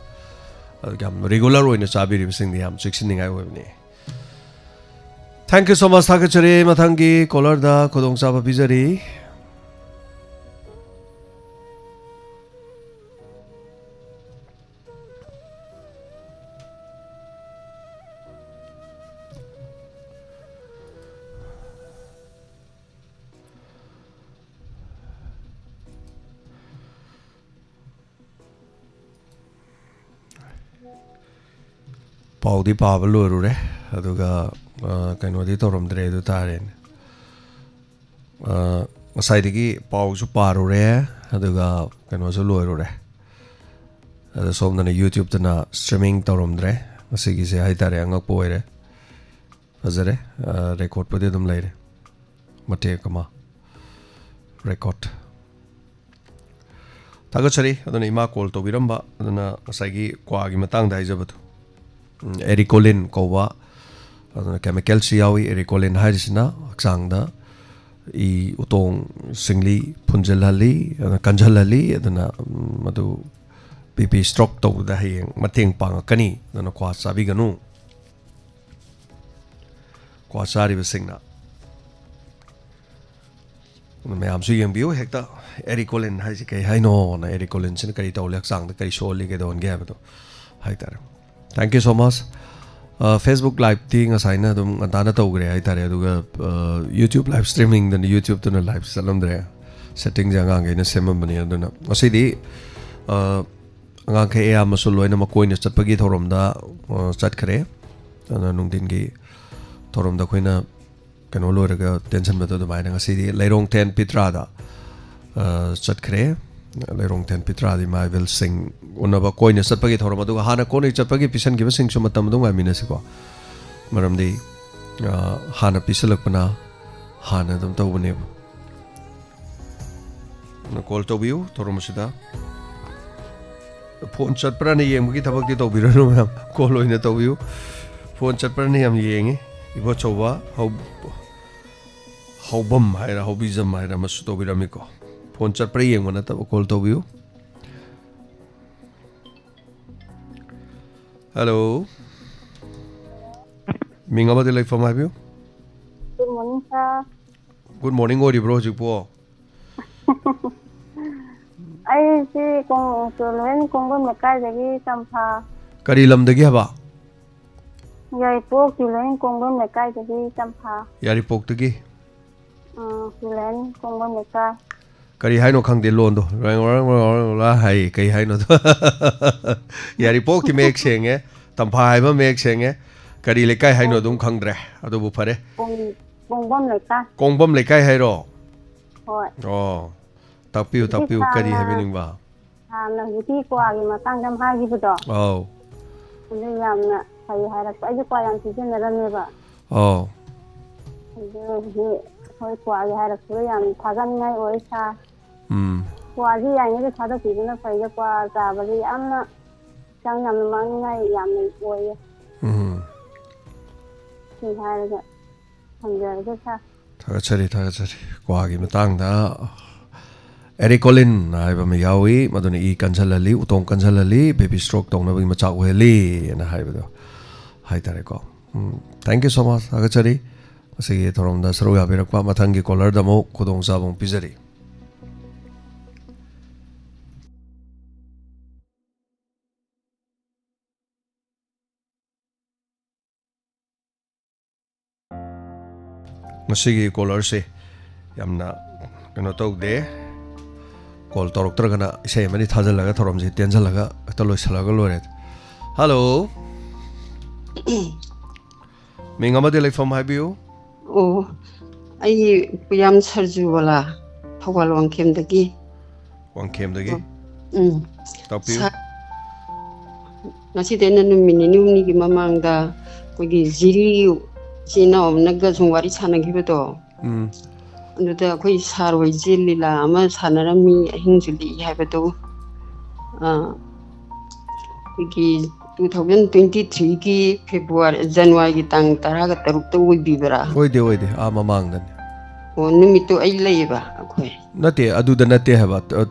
ꯑꯗꯨ ꯌꯥꯝ ꯔꯤꯒꯨꯂꯔ ꯑꯣꯏꯅ ꯆꯥꯕꯤꯔꯤꯕꯁꯤꯡꯗꯤ ꯌꯥꯝ ꯆꯦꯛꯁꯤꯟꯅꯤꯡꯉꯥꯏ ꯑꯣꯏꯕꯅꯤ꯫ Thank you so much꯫ ꯊꯥꯒꯠꯆꯔꯤ꯫ ꯃꯊꯪꯒꯤ ꯀꯣꯂꯔꯗ ꯈꯨꯗꯣꯡꯆꯥꯕ ꯄꯤꯖꯔꯤ꯫ ꯄꯥꯎꯗꯤ ꯄꯥꯕ ꯂꯣꯏꯔꯨꯔꯦ, ꯑꯗꯨꯒ, ꯑ, ꯀꯩꯅꯣꯗꯤ ꯇꯧꯔꯝꯗ꯭ꯔꯦ ꯑꯗꯨ ꯇꯥꯔꯦꯅꯦ꯫ ꯑ, ꯉꯁꯥꯏꯗꯒꯤ ꯄꯥꯎꯁꯨ ꯄꯥꯔꯨꯔꯦ, ꯑꯗꯨꯒ ꯀꯩꯅꯣꯁꯨ ꯂꯣꯏꯔꯨꯔꯦ꯫ ꯑꯗ ꯁꯣꯝꯗꯅ YouTube-ꯇꯅ streaming ꯇꯧꯔꯝꯗ꯭ꯔꯦ꯫ ꯉꯁꯤꯒꯤꯁꯦ ꯍꯥꯏꯇꯥꯔꯦ, ꯑꯉꯛꯄ ꯑꯣꯏꯔꯦ꯫ ꯐꯖꯔꯦ꯫ ꯑ, record-ꯄꯨꯗꯤ ꯑꯗꯨꯝ ꯂꯩꯔꯦ꯫ ꯃꯇꯦꯛ ꯑꯃ record꯫ ꯊꯥꯒꯠꯆꯔꯤ꯫ ꯑꯗꯨꯅ ꯏꯃꯥ call ꯇꯧꯕꯤꯔꯝꯕ, ꯑꯗꯨꯅ ꯉꯁꯥꯏꯒꯤ ꯀ꯭ꯋꯥꯒꯤ ꯃꯇꯥꯡꯗ ꯍꯥꯏꯖꯕꯗꯨ, ꯎꯝ, ꯑꯦꯔꯤꯀꯣꯂꯤꯟ ꯀꯧꯕ, ꯑꯗꯨꯅ chemical-ꯁꯨ ꯌꯥꯎꯏ꯫ ꯑꯦꯔꯤꯀꯣꯂꯤꯟ ꯍꯥꯏꯔꯤꯁꯤꯅ ꯍꯛꯆꯥꯡꯗ ꯏ ꯎꯇꯣꯡ ꯁꯤꯡꯂꯤ ꯐꯨꯟꯖꯜꯍꯜꯂꯤ, ꯑꯗꯨꯅ ꯀꯟꯖꯜꯍꯜꯂꯤ, ꯑꯗꯨꯅ, ꯎꯝ, ꯃꯗꯨ BP stroke ꯇꯧꯕꯗ ꯍꯌꯦꯡ ꯃꯇꯦꯡ ꯄꯥꯡꯉꯛꯀꯅꯤ꯫ ꯑꯗꯨꯅ ꯀ꯭ꯋꯥ ꯆꯥꯕꯤꯒꯅꯨ꯫ ꯀ꯭ꯋꯥ ꯆꯥꯔꯤꯕꯁꯤꯡꯅ꯫ ꯑꯗꯨ ꯃꯌꯥꯝꯁꯨ ꯌꯦꯡꯕꯤꯌꯨ ꯍꯦꯛꯇ, ꯑꯦꯔꯤꯀꯣꯂꯤꯟ ꯍꯥꯏꯁꯤ ꯀꯩ ꯍꯥꯏꯅꯣꯅ, ꯑꯦꯔꯤꯀꯣꯂꯤꯟꯁꯤꯅ ꯀꯔꯤ ꯇꯧꯍꯜꯂꯤ, ꯍꯛꯆꯥꯡꯗ ꯀꯔꯤ ꯁꯣꯛꯍꯜꯂꯤ, ꯀꯩꯗꯧꯍꯟꯒꯦ ꯍꯥꯏꯕꯗꯣ ꯍꯥꯏꯇꯥꯔꯦ꯫ Thank you so much꯫ ꯑ, Facebook live-ꯇꯤ ꯉꯁꯥꯏꯅ ꯑꯗꯨꯝ ꯉꯟꯇꯥꯅ ꯇꯧꯈ꯭ꯔꯦ ꯍꯥꯏꯇꯥꯔꯦ, ꯑꯗꯨꯒ, ꯑ, YouTube live streaming-ꯗꯅ, YouTube-ꯇꯨꯅ live ꯆꯠꯂꯝꯗ꯭ꯔꯦ꯫ Setting-ꯁꯦ ꯑꯉꯥꯡꯈꯩꯅ ꯁꯦꯝꯃꯝꯕꯅꯤ꯫ ꯑꯗꯨꯅ ꯉꯁꯤꯗꯤ, ꯑ, ꯑꯉꯥꯡꯈꯩ ꯑꯌꯥꯝꯕꯁꯨ ꯂꯣꯏꯅ ꯃꯀꯣꯏꯅ ꯆꯠꯄꯒꯤ ꯊꯧꯔꯝꯗ, ꯑ, ꯆꯠꯈ꯭ꯔꯦ꯫ ꯑꯗꯨꯅ ꯅꯨꯡꯊꯤꯟꯒꯤ ꯊꯧꯔꯝꯗ ꯑꯩꯈꯣꯏꯅ ꯀꯩꯅꯣ ꯂꯣꯏꯔꯒ ꯇꯦꯟꯁꯤꯟꯕꯗꯣ ꯑꯗꯨꯃꯥꯏꯅ ꯉꯁꯤꯗꯤ ꯂꯩꯔꯣꯡꯊꯦꯟ ꯄꯤꯇ꯭ꯔꯥꯗ, ꯑ, ꯆꯠꯈ꯭ꯔꯦ꯫ ꯂꯩꯔꯣꯡꯊꯦꯟ ꯄꯤꯇ꯭ꯔꯥꯗ ꯏꯃꯥ ꯏꯕꯦꯜꯁꯤꯡ ꯎꯅꯕ ꯀꯣꯏꯅ ꯆꯠꯄꯒꯤ ꯊꯧꯔꯝ, ꯑꯗꯨꯒ ꯍꯥꯟꯅ ꯀꯣꯟꯅ ꯆꯠꯄꯒꯤ ꯄꯤꯁꯟꯈꯤꯕꯁꯤꯡꯁꯨ ꯃꯇꯝ ꯑꯗꯨꯝ ꯉꯥꯏꯃꯤꯟꯅꯁꯤꯀꯣ꯫ ꯃꯔꯝꯗꯤ, ꯑ, ꯍꯥꯟꯅ ꯄꯤꯁꯜꯂꯛꯄꯅ ꯍꯥꯟꯅ ꯑꯗꯨꯝ ꯇꯧꯕꯅꯦꯕ꯫ ꯑꯗꯨꯅ call ꯇꯧꯕꯤꯌꯨ ꯊꯧꯔꯝ ꯑꯁꯤꯗ꯫ Phone ꯆꯠꯄ꯭ꯔꯥꯅ ꯌꯦꯡꯕꯒꯤ ꯊꯕꯛꯇꯤ ꯇꯧꯕꯤꯔꯅꯨ ꯃꯌꯥꯝ, call ꯑꯣꯏꯅ ꯇꯧꯕꯤꯌꯨ꯫ Phone ꯆꯠꯄ꯭ꯔꯥꯅ ꯌꯥꯝ ꯌꯦꯡꯉꯤ꯫ ꯏꯕꯣꯆꯧꯕ ꯍꯧ-, ꯍꯧꯕꯝ ꯍꯥꯏꯔ ꯍꯧꯕꯤꯖꯝ ꯍꯥꯏꯔ ꯑꯃꯁꯨ ꯇꯧꯕꯤꯔꯝꯃꯤꯀꯣ꯫ ꯐꯣꯟ ꯆꯠꯄ꯭ꯔꯥ ꯌꯦꯡꯕ ꯅꯠꯇꯕ, ꯀꯣꯜ ꯇꯧꯕꯤꯌꯨ꯫ ꯍꯜꯂꯣ꯫ ꯃꯤꯡ ꯑꯃꯗꯤ ꯂꯩꯐꯝ ꯍꯥꯏꯕꯤꯌꯨ꯫ Good morning, sir. Good morning ꯑꯣꯏꯔꯤꯕ꯭ꯔꯣ ꯍꯧꯖꯤꯛꯄꯣ? ꯑꯩꯁꯤ ꯀꯣꯡ-, ꯇꯨꯂꯦꯟ ꯀꯣꯡꯕꯝ ꯂꯩꯀꯥꯏꯗꯒꯤ ꯇꯝꯐꯥ꯫ ꯀꯔꯤ ꯂꯝꯗꯒꯤ ꯍꯥꯏꯕ? ꯌꯥꯏꯔꯤꯄꯣꯛ ꯇꯨꯂꯦꯟ ꯀꯣꯡꯕꯝ ꯂꯩꯀꯥꯏꯗꯒꯤ ꯇꯝꯐꯥ꯫ ꯌꯥꯏꯔꯤꯄꯣꯛꯇꯒꯤ? ꯎꯝ, ꯇꯨꯂꯦꯟ ꯀꯣꯡꯕꯝ ꯂꯩꯀꯥꯏ꯫ ꯀꯔꯤ ꯍꯥꯏꯅꯣ ꯈꯪꯗꯦ ꯂꯣꯟꯗꯣ꯫ ꯔꯪ ꯔꯪ ꯔꯪ ꯔꯪ ꯍꯥꯏ, ꯀꯩ ꯍꯥꯏꯅꯣ? ꯌꯥꯏꯔꯤꯄꯣꯛꯇꯤ ꯃꯌꯦꯛ ꯁꯦꯡꯉꯦ, ꯇꯝꯐꯥ ꯍꯥꯏꯕ ꯃꯌꯦꯛ ꯁꯦꯡꯉꯦ꯫ ꯀꯔꯤ ꯂꯩꯀꯥꯏ ꯍꯥꯏꯅꯣ ꯑꯗꯨꯝ ꯈꯪꯗ꯭ꯔꯦ꯫ ꯑꯗꯨꯕꯨ ꯐꯔꯦ꯫ ꯀꯣꯡ-, ꯀꯣꯡꯕꯝ ꯂꯩꯀꯥꯏ꯫ ꯀꯣꯡꯕꯝ ꯂꯩꯀꯥꯏ ꯍꯥꯏꯔꯣ? ꯍꯣꯏ꯫ ꯑꯣ, ꯇꯥꯛꯄꯤꯌꯨ, ꯏꯆꯦ ꯇꯥꯛꯄꯤꯌꯨ, ꯀꯔꯤ ꯁꯥꯔꯅ ꯍꯥꯏꯕꯤꯅꯤꯡꯕ? ꯍꯥꯟꯅ ꯍꯧꯖꯤꯛꯀꯤ ꯀ꯭ꯋꯥꯒꯤ ꯃꯇꯥꯡꯗ ꯑꯃ ꯍꯥꯏꯈꯤꯕꯗꯣ, ꯑꯧ, ꯑꯗꯨ ꯌꯥꯝꯅ ꯐꯩ ꯍꯥꯏꯔꯛꯄ꯫ ꯑꯩꯁꯨ ꯀ꯭ꯋꯥ ꯌꯥꯝ ꯁꯤꯖꯤꯟꯅꯔꯝꯃꯦꯕ꯫ ꯑꯧ, ꯑꯗꯨ ꯍꯧꯖꯤꯛ ꯍꯣꯏ ꯀ꯭ꯋꯥꯒꯤ ꯍꯥꯏꯔꯛꯄꯗꯣ ꯌꯥꯝ ꯊꯥꯒꯠꯅꯤꯡꯉꯥꯏ ꯑꯣꯏ ꯁꯥꯔ꯫ ꯎꯝ, ꯀ꯭ꯋꯥꯁꯤ ꯌꯥꯔꯤꯉꯩꯗꯤ ꯊꯥꯗꯣꯛꯄꯤꯕꯅ ꯐꯩꯗ, ꯀ꯭ꯋꯥ ꯆꯥꯕꯁꯤ ꯌꯥꯝꯅ ꯍꯛꯆꯥꯡ ꯌꯥꯝꯅ ꯃꯥꯡꯅꯤꯡꯉꯥꯏ ꯌꯥꯝꯅ ꯑꯣꯏꯌꯦ꯫ ꯎꯝ꯫ ꯁꯤ ꯍꯥꯏꯔꯒ ꯊꯝꯖꯔꯒꯦ ꯁꯥꯔ꯫ ꯊꯥꯒꯠꯆꯔꯤ, ꯊꯥꯒꯠꯆꯔꯤ꯫ ꯀ꯭ꯋꯥꯒꯤ ꯃꯇꯥꯡꯗ ꯑꯦꯔꯤꯀꯣꯂꯤꯟ ꯍꯥꯏꯕ ꯑꯃ ꯌꯥꯎꯏ, ꯃꯗꯨꯅ ꯏ ꯀꯟꯖꯜꯍꯜꯂꯤ, ꯎꯇꯣꯡ ꯀꯟꯖꯜꯍꯜꯂꯤ, ꯕꯦꯕꯤ ꯁ꯭ꯇ꯭ꯔꯣꯛ ꯇꯧꯅꯕꯒꯤ ꯃꯆꯥꯛ ꯑꯣꯏꯍꯜꯂꯤ ꯑꯅ ꯍꯥꯏꯕꯗꯣ ꯍꯥꯏꯇꯥꯔꯦꯀꯣ꯫ ꯎꯝ, thank you so much, ꯊꯥꯒꯠꯆꯔꯤ꯫ ꯉꯁꯤꯒꯤ ꯊꯧꯔꯝꯗ ꯁꯔꯨꯛ ꯌꯥꯕꯤꯔꯛꯄ, ꯃꯊꯪꯒꯤ ꯀꯣꯂꯔꯗ ꯑꯃꯨꯛ ꯈꯨꯗꯣꯡꯆꯥꯕ ꯑꯃꯨꯛ ꯄꯤꯖꯔꯤ꯫ ꯉꯁꯤꯒꯤ ꯀꯣꯂꯔꯁꯦ ꯌꯥꯝꯅ ꯀꯩꯅꯣ ꯇꯧꯗꯦ꯫ ꯀꯣꯜ ꯇꯧꯔꯛꯇ꯭ꯔꯒꯅ ꯏꯁꯩ ꯑꯃꯅꯤ ꯊꯥꯖꯤꯜꯂꯒ ꯊꯧꯔꯝꯁꯦ ꯇꯦꯟꯁꯤꯜꯂꯒ ꯍꯦꯛꯇ ꯂꯣꯏꯁꯤꯜꯂꯒ ꯂꯣꯏꯔꯦ꯫ ꯍꯜꯂꯣ꯫ ꯃꯤꯡ ꯑꯃꯗꯤ ꯂꯩꯐꯝ ꯍꯥꯏꯕꯤꯌꯨ꯫ ꯑꯣ, ꯑꯩ ꯄꯨꯌꯥꯝ ꯁꯔꯖꯨꯕꯂꯥ, ꯊꯧꯕꯥꯜ ꯋꯥꯡꯈꯦꯝꯗꯒꯤ꯫ ꯋꯥꯡꯈꯦꯝꯗꯒꯤ꯫ ꯎꯝ꯫ ꯇꯥꯛꯄꯤꯌꯨ꯫ ꯁꯥ-, ꯉꯁꯤꯗꯩꯅ ꯅꯨꯃꯤꯠ ꯅꯤꯅꯤ ꯍꯨꯝꯅꯤꯒꯤ ꯃꯃꯥꯡꯗ ꯑꯩꯈꯣꯏꯒꯤ ꯖꯤꯔꯤ ꯏꯆꯤꯟ ꯏꯅꯥꯎ ꯑꯃꯅꯒ ꯁꯨꯝ ꯋꯥꯔꯤ ꯁꯥꯟꯅꯈꯤꯕꯗꯣ, ꯎꯝ꯫ ꯑꯗꯨꯗ ꯑꯩꯈꯣꯏ ꯁꯥꯔ ꯍꯣꯏꯁꯦ ꯂꯤꯂꯥ ꯑꯃ ꯁꯥꯟꯅꯔꯝꯃꯤ, ꯑꯍꯤꯡꯁꯨ ꯂꯦꯛꯏ ꯍꯥꯏꯕꯗꯣ, ꯑꯥ, ꯑꯩꯈꯣꯏꯒꯤ two thousand twenty threeꯒꯤ February, Januaryꯒꯤ ꯇꯥꯡ ꯇꯔꯥꯒ ꯇꯔꯨꯛꯇ ꯑꯣꯏꯕꯤꯕ꯭ꯔꯥ? ꯑꯣꯏꯗꯦ, ꯑꯣꯏꯗꯦ, ꯑꯥ ꯃꯃꯥꯡꯗꯅꯤ꯫ ꯑꯣ, ꯅꯨꯃꯤꯠꯇꯣ ꯑꯩ ꯂꯩꯌꯦꯕ ꯑꯩꯈꯣꯏ꯫ ꯅꯠꯇꯦ, ꯑꯗꯨꯗ ꯅꯠꯇꯦ ꯍꯥꯏꯕ,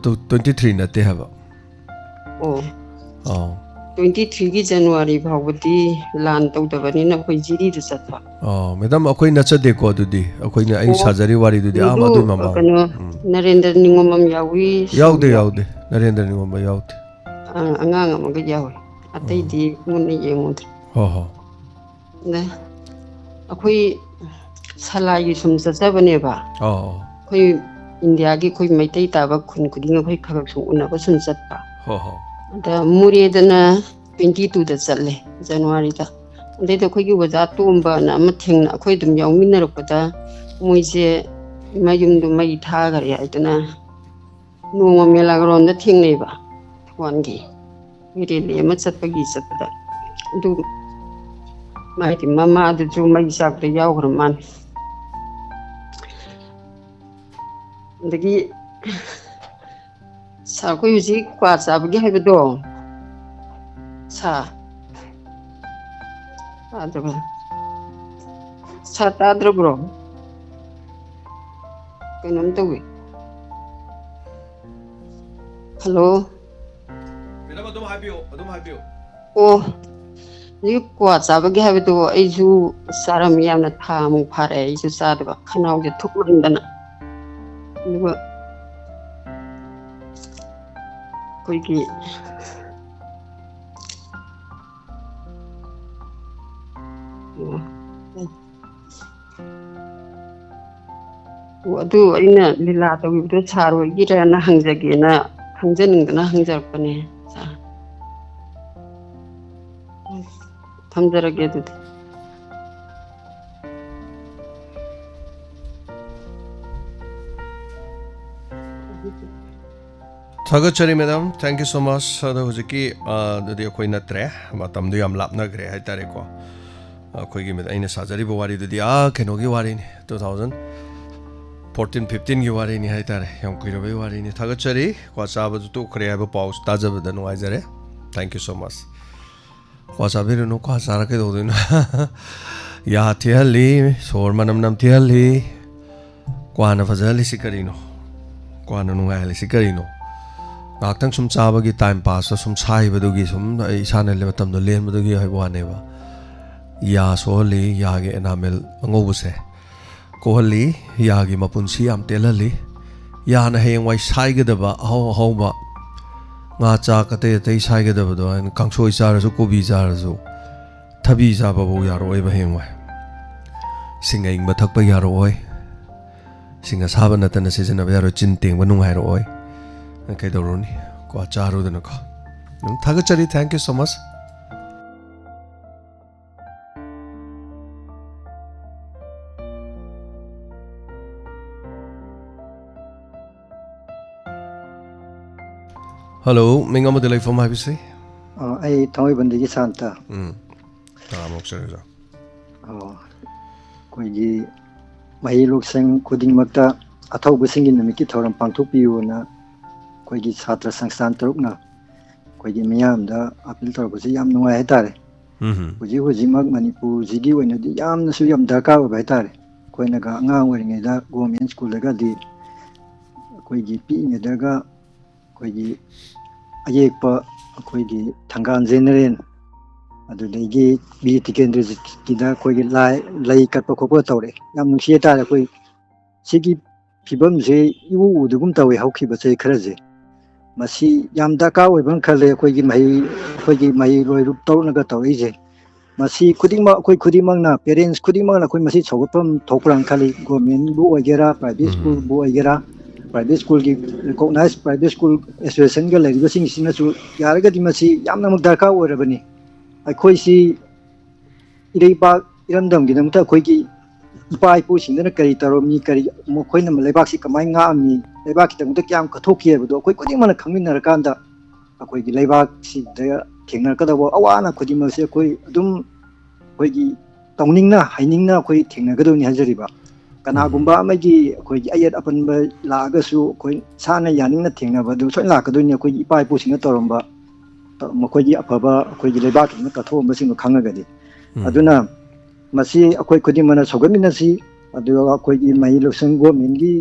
ꯇ꯭ꯋꯦꯟꯇꯤ ꯊ꯭ꯔꯤ ꯅꯠꯇꯦ ꯍꯥꯏꯕ꯫ ꯑꯣ, ꯑꯥ ꯇ꯭ꯋꯦꯟꯇꯤ ꯊ꯭ꯔꯤꯒꯤ ꯖꯅꯋꯥꯔꯤ ꯐꯥꯎꯕꯗꯤ ꯂꯥꯟ ꯇꯧꯗꯕꯅꯤꯅ ꯑꯩꯈꯣꯏ ꯖꯤꯔꯤꯗ ꯆꯠꯄ꯫ ꯑꯥ, ꯃꯦꯗꯥꯝ, ꯑꯩꯈꯣꯏ ꯅꯠꯆꯗꯦꯀꯣ ꯑꯗꯨꯗꯤ꯫ ꯑꯩꯈꯣꯏꯅ, ꯑꯩ ꯑꯣ, ꯁꯥꯖꯔꯤ ꯋꯥꯔꯤꯗꯨꯗꯤ ꯑꯥ ꯑꯗꯨ ꯃꯗꯨꯏ ꯃꯃꯥꯡ꯫ ꯀꯩꯅꯣ, ꯎꯝ꯫ ꯅꯔꯦꯟꯗ꯭ꯔ ꯅꯤꯉꯣꯝꯕꯝ ꯌꯥꯎꯏ, ꯌꯥꯎꯗꯦ, ꯁꯨ- ꯌꯥꯎꯗꯦ꯫ ꯅꯔꯦꯟꯗ꯭ꯔ ꯅꯤꯉꯣꯝꯕ ꯌꯥꯎꯗꯦ꯫ ꯑꯥ, ꯑꯉꯥꯡ ꯑꯃꯒ ꯌꯥꯎꯏ, ꯑꯇꯩꯗꯤ ꯃꯨꯟꯅ ꯌꯦꯡꯉꯨꯗ꯭ꯔꯦ꯫ ꯍꯣ ꯍꯣ꯫ ꯑꯗ ꯑꯩꯈꯣꯏ ꯁꯂꯥꯏꯒꯤ ꯁꯨꯝ ꯆꯠꯆꯕꯅꯦꯕ꯫ ꯑꯣ꯫ ꯑꯩꯈꯣꯏ ꯏꯟꯗꯤꯌꯥꯒꯤ ꯑꯩꯈꯣꯏ ꯃꯩꯇꯩ ꯇꯥꯕ ꯈꯨꯟ ꯈꯨꯗꯤꯡ ꯑꯩꯈꯣꯏ ꯈꯔ ꯈꯔ ꯁꯨꯝ ꯎꯅꯕ ꯁꯨꯝ ꯆꯠꯄ꯫ ꯍꯣ ꯍꯣ꯫ ꯑꯗ ꯃꯣꯔꯦꯗꯅ ꯇ꯭ꯋꯦꯟꯇꯤ ꯇꯨꯗ ꯆꯠꯂꯦ, ꯖꯅꯋꯥꯔꯤꯗ꯫ ꯑꯗꯩꯗ ꯑꯩꯈꯣꯏꯒꯤ ꯑꯣꯖꯥ ꯇꯣꯝꯕꯅ ꯑꯃ ꯊꯦꯡꯅ, ꯑꯩꯈꯣꯏ ꯑꯗꯨꯝ ꯌꯥꯎꯃꯤꯟꯅꯔꯛꯄꯗ ꯃꯣꯏꯁꯦ ꯃꯌꯨꯝꯗꯣ ꯃꯩ ꯊꯥꯈꯔꯦ ꯍꯥꯏꯗꯅ ꯅꯣꯡꯃ ꯃꯦꯂꯥꯒ꯭ꯔꯥꯎꯟꯗ ꯊꯦꯡꯅꯩꯕ, ꯊꯧꯕꯥꯜꯒꯤ ꯔꯦꯂꯤ ꯑꯃ ꯆꯠꯄꯒꯤ ꯆꯠꯄꯗ꯫ ꯑꯗꯨ ꯃꯥꯒꯤ ꯃꯃꯥꯗꯨꯁꯨ ꯃꯩ ꯆꯥꯛꯄꯗ ꯌꯥꯎꯈ꯭ꯔ ꯃꯥꯜꯂꯦ꯫ ꯑꯗꯒꯤ ꯁꯥꯔ, ꯑꯩꯈꯣꯏ ꯍꯧꯖꯤꯛ ꯀ꯭ꯋꯥ ꯆꯥꯕꯒꯤ ꯍꯥꯏꯕꯗꯣ, ꯁꯥꯔ, ꯇꯥꯗ꯭ꯔꯕ? ꯁꯥꯔ, ꯇꯥꯗ꯭ꯔꯕ꯭ꯔꯣ? ꯀꯩꯅꯣꯝ ꯇꯧꯋꯤ꯫ ꯍꯜꯂꯣ? ꯃꯦꯗꯥꯝ, ꯑꯗꯨꯝ ꯍꯥꯏꯕꯤꯌꯨ, ꯑꯗꯨꯝ ꯍꯥꯏꯕꯤꯌꯨ꯫ ꯑꯣ, ꯍꯧꯖꯤꯛ ꯀ꯭ꯋꯥ ꯆꯥꯕꯒꯤ ꯍꯥꯏꯕꯗꯣ ꯑꯩꯁꯨ ꯆꯥꯔꯝꯃꯤ, ꯌꯥꯝꯅ ꯊꯥ ꯑꯃꯨꯛ ꯐꯥꯔꯦ ꯑꯩꯁꯨ ꯆꯥꯗꯕ, ꯈꯅꯥꯎꯁꯦ ꯊꯨꯞꯃꯟꯗꯅ꯫ ꯑꯗꯨꯒ ꯑꯩꯈꯣꯏꯒꯤ, ꯑꯣ, ꯑꯣ, ꯑꯗꯨ ꯑꯩꯅ ꯂꯤꯂꯥ ꯇꯧꯈꯤꯕꯗꯣ ꯁꯥꯔ ꯍꯣꯏꯒꯤꯔꯅ ꯍꯪꯖꯒꯦꯅ, ꯈꯪꯖꯅꯤꯡꯗꯅ ꯍꯪꯖꯔꯛꯄꯅꯦ, ꯁꯥꯔ꯫ ꯊꯝꯖꯔꯒꯦ ꯑꯗꯨꯗꯤ꯫ ꯊꯥꯒꯠꯆꯔꯤ madam, thank you so much꯫ ꯑꯗꯣ ꯍꯧꯖꯤꯛꯀꯤ, ꯑ, ꯑꯗꯨꯗꯤ ꯑꯩꯈꯣꯏ ꯅꯠꯇ꯭ꯔꯦ, ꯃꯇꯝꯗꯨ ꯌꯥꯝ ꯂꯥꯞꯅꯈ꯭ꯔꯦ ꯍꯥꯏꯇꯥꯔꯦꯀꯣ꯫ ꯑꯩꯈꯣꯏꯒꯤ ꯃꯦꯗꯥꯝ, ꯑꯩꯅ ꯁꯥꯖꯔꯤꯕ ꯋꯥꯔꯤꯗꯨꯗꯤ ꯑꯥ ꯀꯩꯅꯣꯒꯤ ꯋꯥꯔꯤꯅꯤ, ꯇꯨ ꯊꯥꯎꯖꯟ ꯐꯣꯔꯇꯤꯟ ꯐꯤꯐꯇꯤꯟꯒꯤ ꯋꯥꯔꯤꯅꯤ ꯍꯥꯏꯇꯥꯔꯦ, ꯌꯥꯝ ꯀꯨꯏꯔꯕꯒꯤ ꯋꯥꯔꯤꯅꯤ꯫ ꯊꯥꯒꯠꯆꯔꯤ꯫ ꯀ꯭ꯋꯥ ꯆꯥꯕꯗꯨ ꯇꯣꯛꯈ꯭ꯔꯦ ꯍꯥꯏꯕ ꯄꯥꯎꯁꯨ ꯇꯥꯖꯕꯗ ꯅꯨꯡꯉꯥꯏꯖꯔꯦ꯫ Thank you so much꯫ ꯀ꯭ꯋꯥ ꯆꯥꯕꯤꯔꯨꯅꯨ, ꯀ꯭ꯋꯥ ꯆꯥꯔ ꯀꯩꯗꯧꯗꯣꯏꯅꯣ? ꯌꯥ ꯊꯤꯍꯜꯂꯤ, ꯁꯣꯔ ꯃꯅꯝ ꯅꯝꯊꯤꯍꯜꯂꯤ꯫ ꯀ꯭ꯋꯥꯅ ꯐꯖꯍꯜꯂꯤꯁꯤ ꯀꯔꯤꯅꯣ? ꯀ꯭ꯋꯥꯅ ꯅꯨꯡꯉꯥꯏꯍꯜꯂꯤꯁꯤ ꯀꯔꯤꯅꯣ? ꯉꯥꯏꯍꯥꯛꯇꯪ ꯁꯨꯝ ꯆꯥꯕꯒꯤ time pass ꯁꯨꯝ ꯁꯥꯏꯕꯗꯨꯒꯤ, ꯁꯨꯝ ꯑꯩ ꯏꯁꯥꯅ ꯃꯇꯝꯗꯣ ꯂꯦꯟꯕꯗꯨꯒꯤ ꯍꯥꯏꯕ ꯋꯥꯅꯦꯕ꯫ ꯌꯥ ꯁꯣꯛꯍꯜꯂꯤ, ꯌꯥꯒꯤ enamel ꯑꯉꯧꯕꯁꯦ ꯀꯣꯛꯍꯜꯂꯤ, ꯌꯥꯒꯤ ꯃꯄꯨꯟꯁꯤ ꯌꯥꯝ ꯇꯦꯜꯍꯜꯂꯤ꯫ ꯌꯥꯅ ꯍꯌꯦꯡꯋꯥꯏ ꯁꯥꯏꯒꯗꯕ ꯑꯍꯥꯎ ꯑꯍꯥꯎꯕ, ꯉꯥ ꯆꯥꯛ ꯑꯇꯩ ꯑꯇꯩ ꯁꯥꯏꯒꯗꯕꯗꯣ, ꯀꯥꯡꯁꯣꯏ ꯆꯥꯔꯁꯨ, ꯀꯣꯕꯤ ꯆꯥꯔꯁꯨ, ꯊꯕꯤ ꯆꯥꯕꯐꯥꯎ ꯌꯥꯔꯛꯑꯣꯏꯕ ꯍꯌꯦꯡꯋꯥꯏ꯫ ꯁꯤꯡ ꯑꯏꯪꯕ ꯊꯛꯄ ꯌꯥꯔꯛꯑꯣꯏ꯫ ꯁꯤꯡ ꯑꯁꯥꯕ ꯅꯠꯇꯅ ꯁꯤꯖꯤꯟꯅꯕ ꯌꯥꯔꯣꯏ꯫ ꯆꯤꯟ ꯇꯦꯡꯕ ꯅꯨꯡꯉꯥꯏꯔꯛꯑꯣꯏ꯫ ꯀꯩꯗꯧꯔꯨꯅꯤ? ꯀ꯭ꯋꯥ ꯆꯥꯔꯨꯗꯅꯀꯣ꯫ ꯎꯝ, ꯊꯥꯒꯠꯆꯔꯤ꯫ Thank you so much꯫ Hello, ꯃꯤꯡ ꯑꯃꯗꯤ ꯂꯩꯐꯝ ꯍꯥꯏꯕꯁꯤ? ꯑ, ꯑꯩ ꯊꯥꯡꯃꯩꯕꯟꯗꯒꯤ ꯁꯥꯟꯇ꯫ ꯎꯝ, ꯇꯥꯃꯣꯛꯆꯔꯤꯗꯣ꯫ ꯑꯣ, ꯑꯩꯈꯣꯏꯒꯤ ꯃꯍꯩ ꯂꯣꯏꯁꯪ ꯈꯨꯗꯤꯡꯃꯛꯇ ꯑꯊꯧꯕꯁꯤꯡꯒꯤ ꯅꯨꯃꯤꯠꯀꯤ ꯊꯧꯔꯝ ꯄꯥꯡꯊꯣꯛꯄꯤꯌꯨꯅ ꯑꯩꯈꯣꯏꯒꯤ ꯁꯥꯇ꯭ꯔ ꯁꯪꯁꯊꯥꯟ ꯇꯔꯨꯛꯅ ꯑꯩꯈꯣꯏꯒꯤ ꯃꯤꯌꯥꯝꯗ appeal ꯇꯧꯔꯛꯄꯁꯤ ꯌꯥꯝ ꯅꯨꯡꯉꯥꯏ ꯍꯥꯏꯇꯥꯔꯦ꯫ ꯎꯝ꯫ ꯍꯧꯖꯤꯛ ꯍꯧꯖꯤꯛꯃꯛ ꯃꯅꯤꯄꯨꯔꯁꯤꯒꯤ ꯑꯣꯏꯅꯗꯤ ꯌꯥꯝꯅꯁꯨ ꯌꯥꯝ ꯗꯔꯀꯥꯔ ꯑꯣꯏꯕ ꯍꯥꯏꯇꯥꯔꯦ꯫ ꯑꯩꯈꯣꯏꯅꯒ ꯑꯉꯥꯡ ꯑꯣꯏꯔꯤꯉꯩꯗ government school ꯗꯒꯗꯤ ꯑꯩꯈꯣꯏꯒꯤ ꯄꯤꯛꯏꯉꯩꯗꯒ ꯑꯩꯈꯣꯏꯒꯤ ꯑꯌꯦꯛꯄ, ꯑꯩꯈꯣꯏꯒꯤ ꯊꯪꯒꯥꯜ ꯖꯦꯅꯦꯔꯦꯜ, ꯑꯗꯨꯗꯒꯤ ꯕꯤꯔ ꯇꯤꯀꯦꯟꯗ꯭ꯔꯖꯤꯠꯀꯤꯗ ꯑꯩꯈꯣꯏꯒꯤ ꯂꯥꯏ, ꯂꯩ ꯀꯠꯄ ꯈꯣꯠꯄ ꯇꯧꯔꯛꯑꯦ꯫ ꯌꯥꯝ ꯅꯨꯡꯁꯤ ꯍꯥꯏꯇꯥꯔꯦ꯫ ꯑꯩꯈꯣꯏ ꯁꯤꯒꯤ ꯐꯤꯕꯝꯁꯦ ꯏꯎ ꯎꯗꯒꯨꯝ ꯇꯧꯋꯦ ꯍꯧꯈꯤꯕ ꯆꯍꯤ ꯈꯔꯁꯦ꯫ ꯃꯁꯤ ꯌꯥꯝ ꯗꯔꯀꯥꯔ ꯑꯣꯏꯕ ꯑꯃ ꯈꯜꯂꯦ ꯑꯩꯈꯣꯏꯒꯤ ꯃꯍꯩ, ꯑꯩꯈꯣꯏꯒꯤ ꯃꯍꯩꯔꯣꯏ ꯇꯔꯨꯛꯅꯒ ꯇꯧꯔꯛꯏꯁꯦ꯫ ꯃꯁꯤ ꯈꯨꯗꯤꯡꯃꯛ, ꯑꯩꯈꯣꯏ ꯈꯨꯗꯤꯡꯃꯛꯅ, parents ꯈꯨꯗꯤꯡꯃꯛꯅ ꯑꯩꯈꯣꯏ ꯃꯁꯤ ꯁꯧꯒꯠꯐꯝ ꯊꯣꯛꯄ꯭ꯔꯥꯅ ꯈꯜꯂꯤ꯫ Government ꯕꯨ ꯑꯣꯏꯒꯦꯔꯥ, private school ꯎꯝ꯫ ꯕꯨ ꯑꯣꯏꯒꯦꯔꯥ, private school ꯒꯤ recognized private school association ꯒ ꯂꯩꯔꯤꯕꯁꯤꯡꯁꯤꯅꯁꯨ ꯌꯥꯔꯒꯗꯤ ꯃꯁꯤ ꯌꯥꯝꯅꯃꯛ ꯗꯔꯀꯥꯔ ꯑꯣꯏꯔꯕꯅꯤ꯫ ꯑꯩꯈꯣꯏꯁꯤ ꯏꯔꯩꯄꯥꯛ ꯏꯔꯝꯗꯝꯒꯤꯗꯃꯛꯇ ꯑꯩꯈꯣꯏꯒꯤ ꯏꯄꯥ ꯏꯄꯨꯁꯤꯡꯗꯨꯅ ꯀꯔꯤ ꯇꯧꯔꯝꯃꯤ, ꯀꯔꯤ ꯃꯈꯣꯏꯅ ꯂꯩꯕꯥꯛꯁꯤ ꯀꯃꯥꯏꯅ ꯉꯥꯛꯑꯝꯃꯤ, ꯂꯩꯕꯥꯛꯀꯤꯗꯃꯛꯇ ꯀꯌꯥꯝ ꯀꯠꯊꯣꯛꯈꯤ ꯍꯥꯏꯕꯗꯣ ꯑꯩꯈꯣꯏ ꯈꯨꯗꯤꯡꯃꯛꯅ ꯈꯪꯃꯤꯟꯅꯔꯀꯥꯟꯗ ꯑꯩꯈꯣꯏꯒꯤ ꯂꯩꯕꯥꯛꯁꯤꯗ ꯊꯦꯡꯅꯔꯛꯀꯗꯧꯕ ꯑꯋꯥ ꯑꯅꯥ ꯈꯨꯗꯤꯡꯃꯛꯁꯦ ꯑꯩꯈꯣꯏ ꯑꯗꯨꯝ ꯑꯩꯈꯣꯏꯒꯤ ꯇꯧꯅꯤꯡꯅ ꯍꯩꯅꯤꯡꯅ ꯑꯩꯈꯣꯏ ꯊꯦꯡꯅꯒꯗꯕꯅꯤ ꯍꯥꯏꯖꯔꯤꯕ꯫ ꯀꯅꯥꯒꯨꯝꯕ ꯎꯝ꯫ ꯑꯃꯒꯤ ꯑꯩꯈꯣꯏꯒꯤ ꯑꯌꯦꯠ ꯑꯄꯟꯕ ꯂꯥꯛꯑꯒꯁꯨ ꯑꯩꯈꯣꯏ ꯏꯁꯥꯅ ꯌꯥꯅꯤꯡꯅ ꯊꯦꯡꯅꯕ ꯑꯗꯨ ꯁꯣꯏꯅ ꯂꯥꯛꯀꯗꯣꯏꯅꯤ꯫ ꯑꯩꯈꯣꯏꯒꯤ ꯏꯄꯥ ꯏꯄꯨꯁꯤꯡꯅ ꯇꯧꯔꯝꯕ, ꯃꯈꯣꯏꯒꯤ ꯑꯐꯕ ꯑꯩꯈꯣꯏꯒꯤ ꯂꯩꯕꯥꯛꯀꯤꯗꯃꯛ ꯀꯠꯊꯣꯛꯑꯝꯕꯁꯤꯡꯗꯣ ꯈꯪꯉꯒꯗꯤ꯫ ꯎꯝ꯫ ꯑꯗꯨꯅ ꯃꯁꯤ ꯑꯩꯈꯣꯏ ꯈꯨꯗꯤꯡꯃꯛꯅ ꯁꯧꯒꯠꯃꯤꯟꯅꯁꯤ꯫ ꯑꯗꯨꯒ ꯑꯩꯈꯣꯏꯒꯤ ꯃꯍꯩ ꯂꯣꯏꯁꯪ ꯒꯣꯔꯃꯦꯟꯒꯤ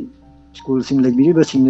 ꯁ꯭ꯀꯨꯜꯁꯤꯡ ꯂꯩꯕꯤꯔꯤꯕꯁꯤꯡꯅ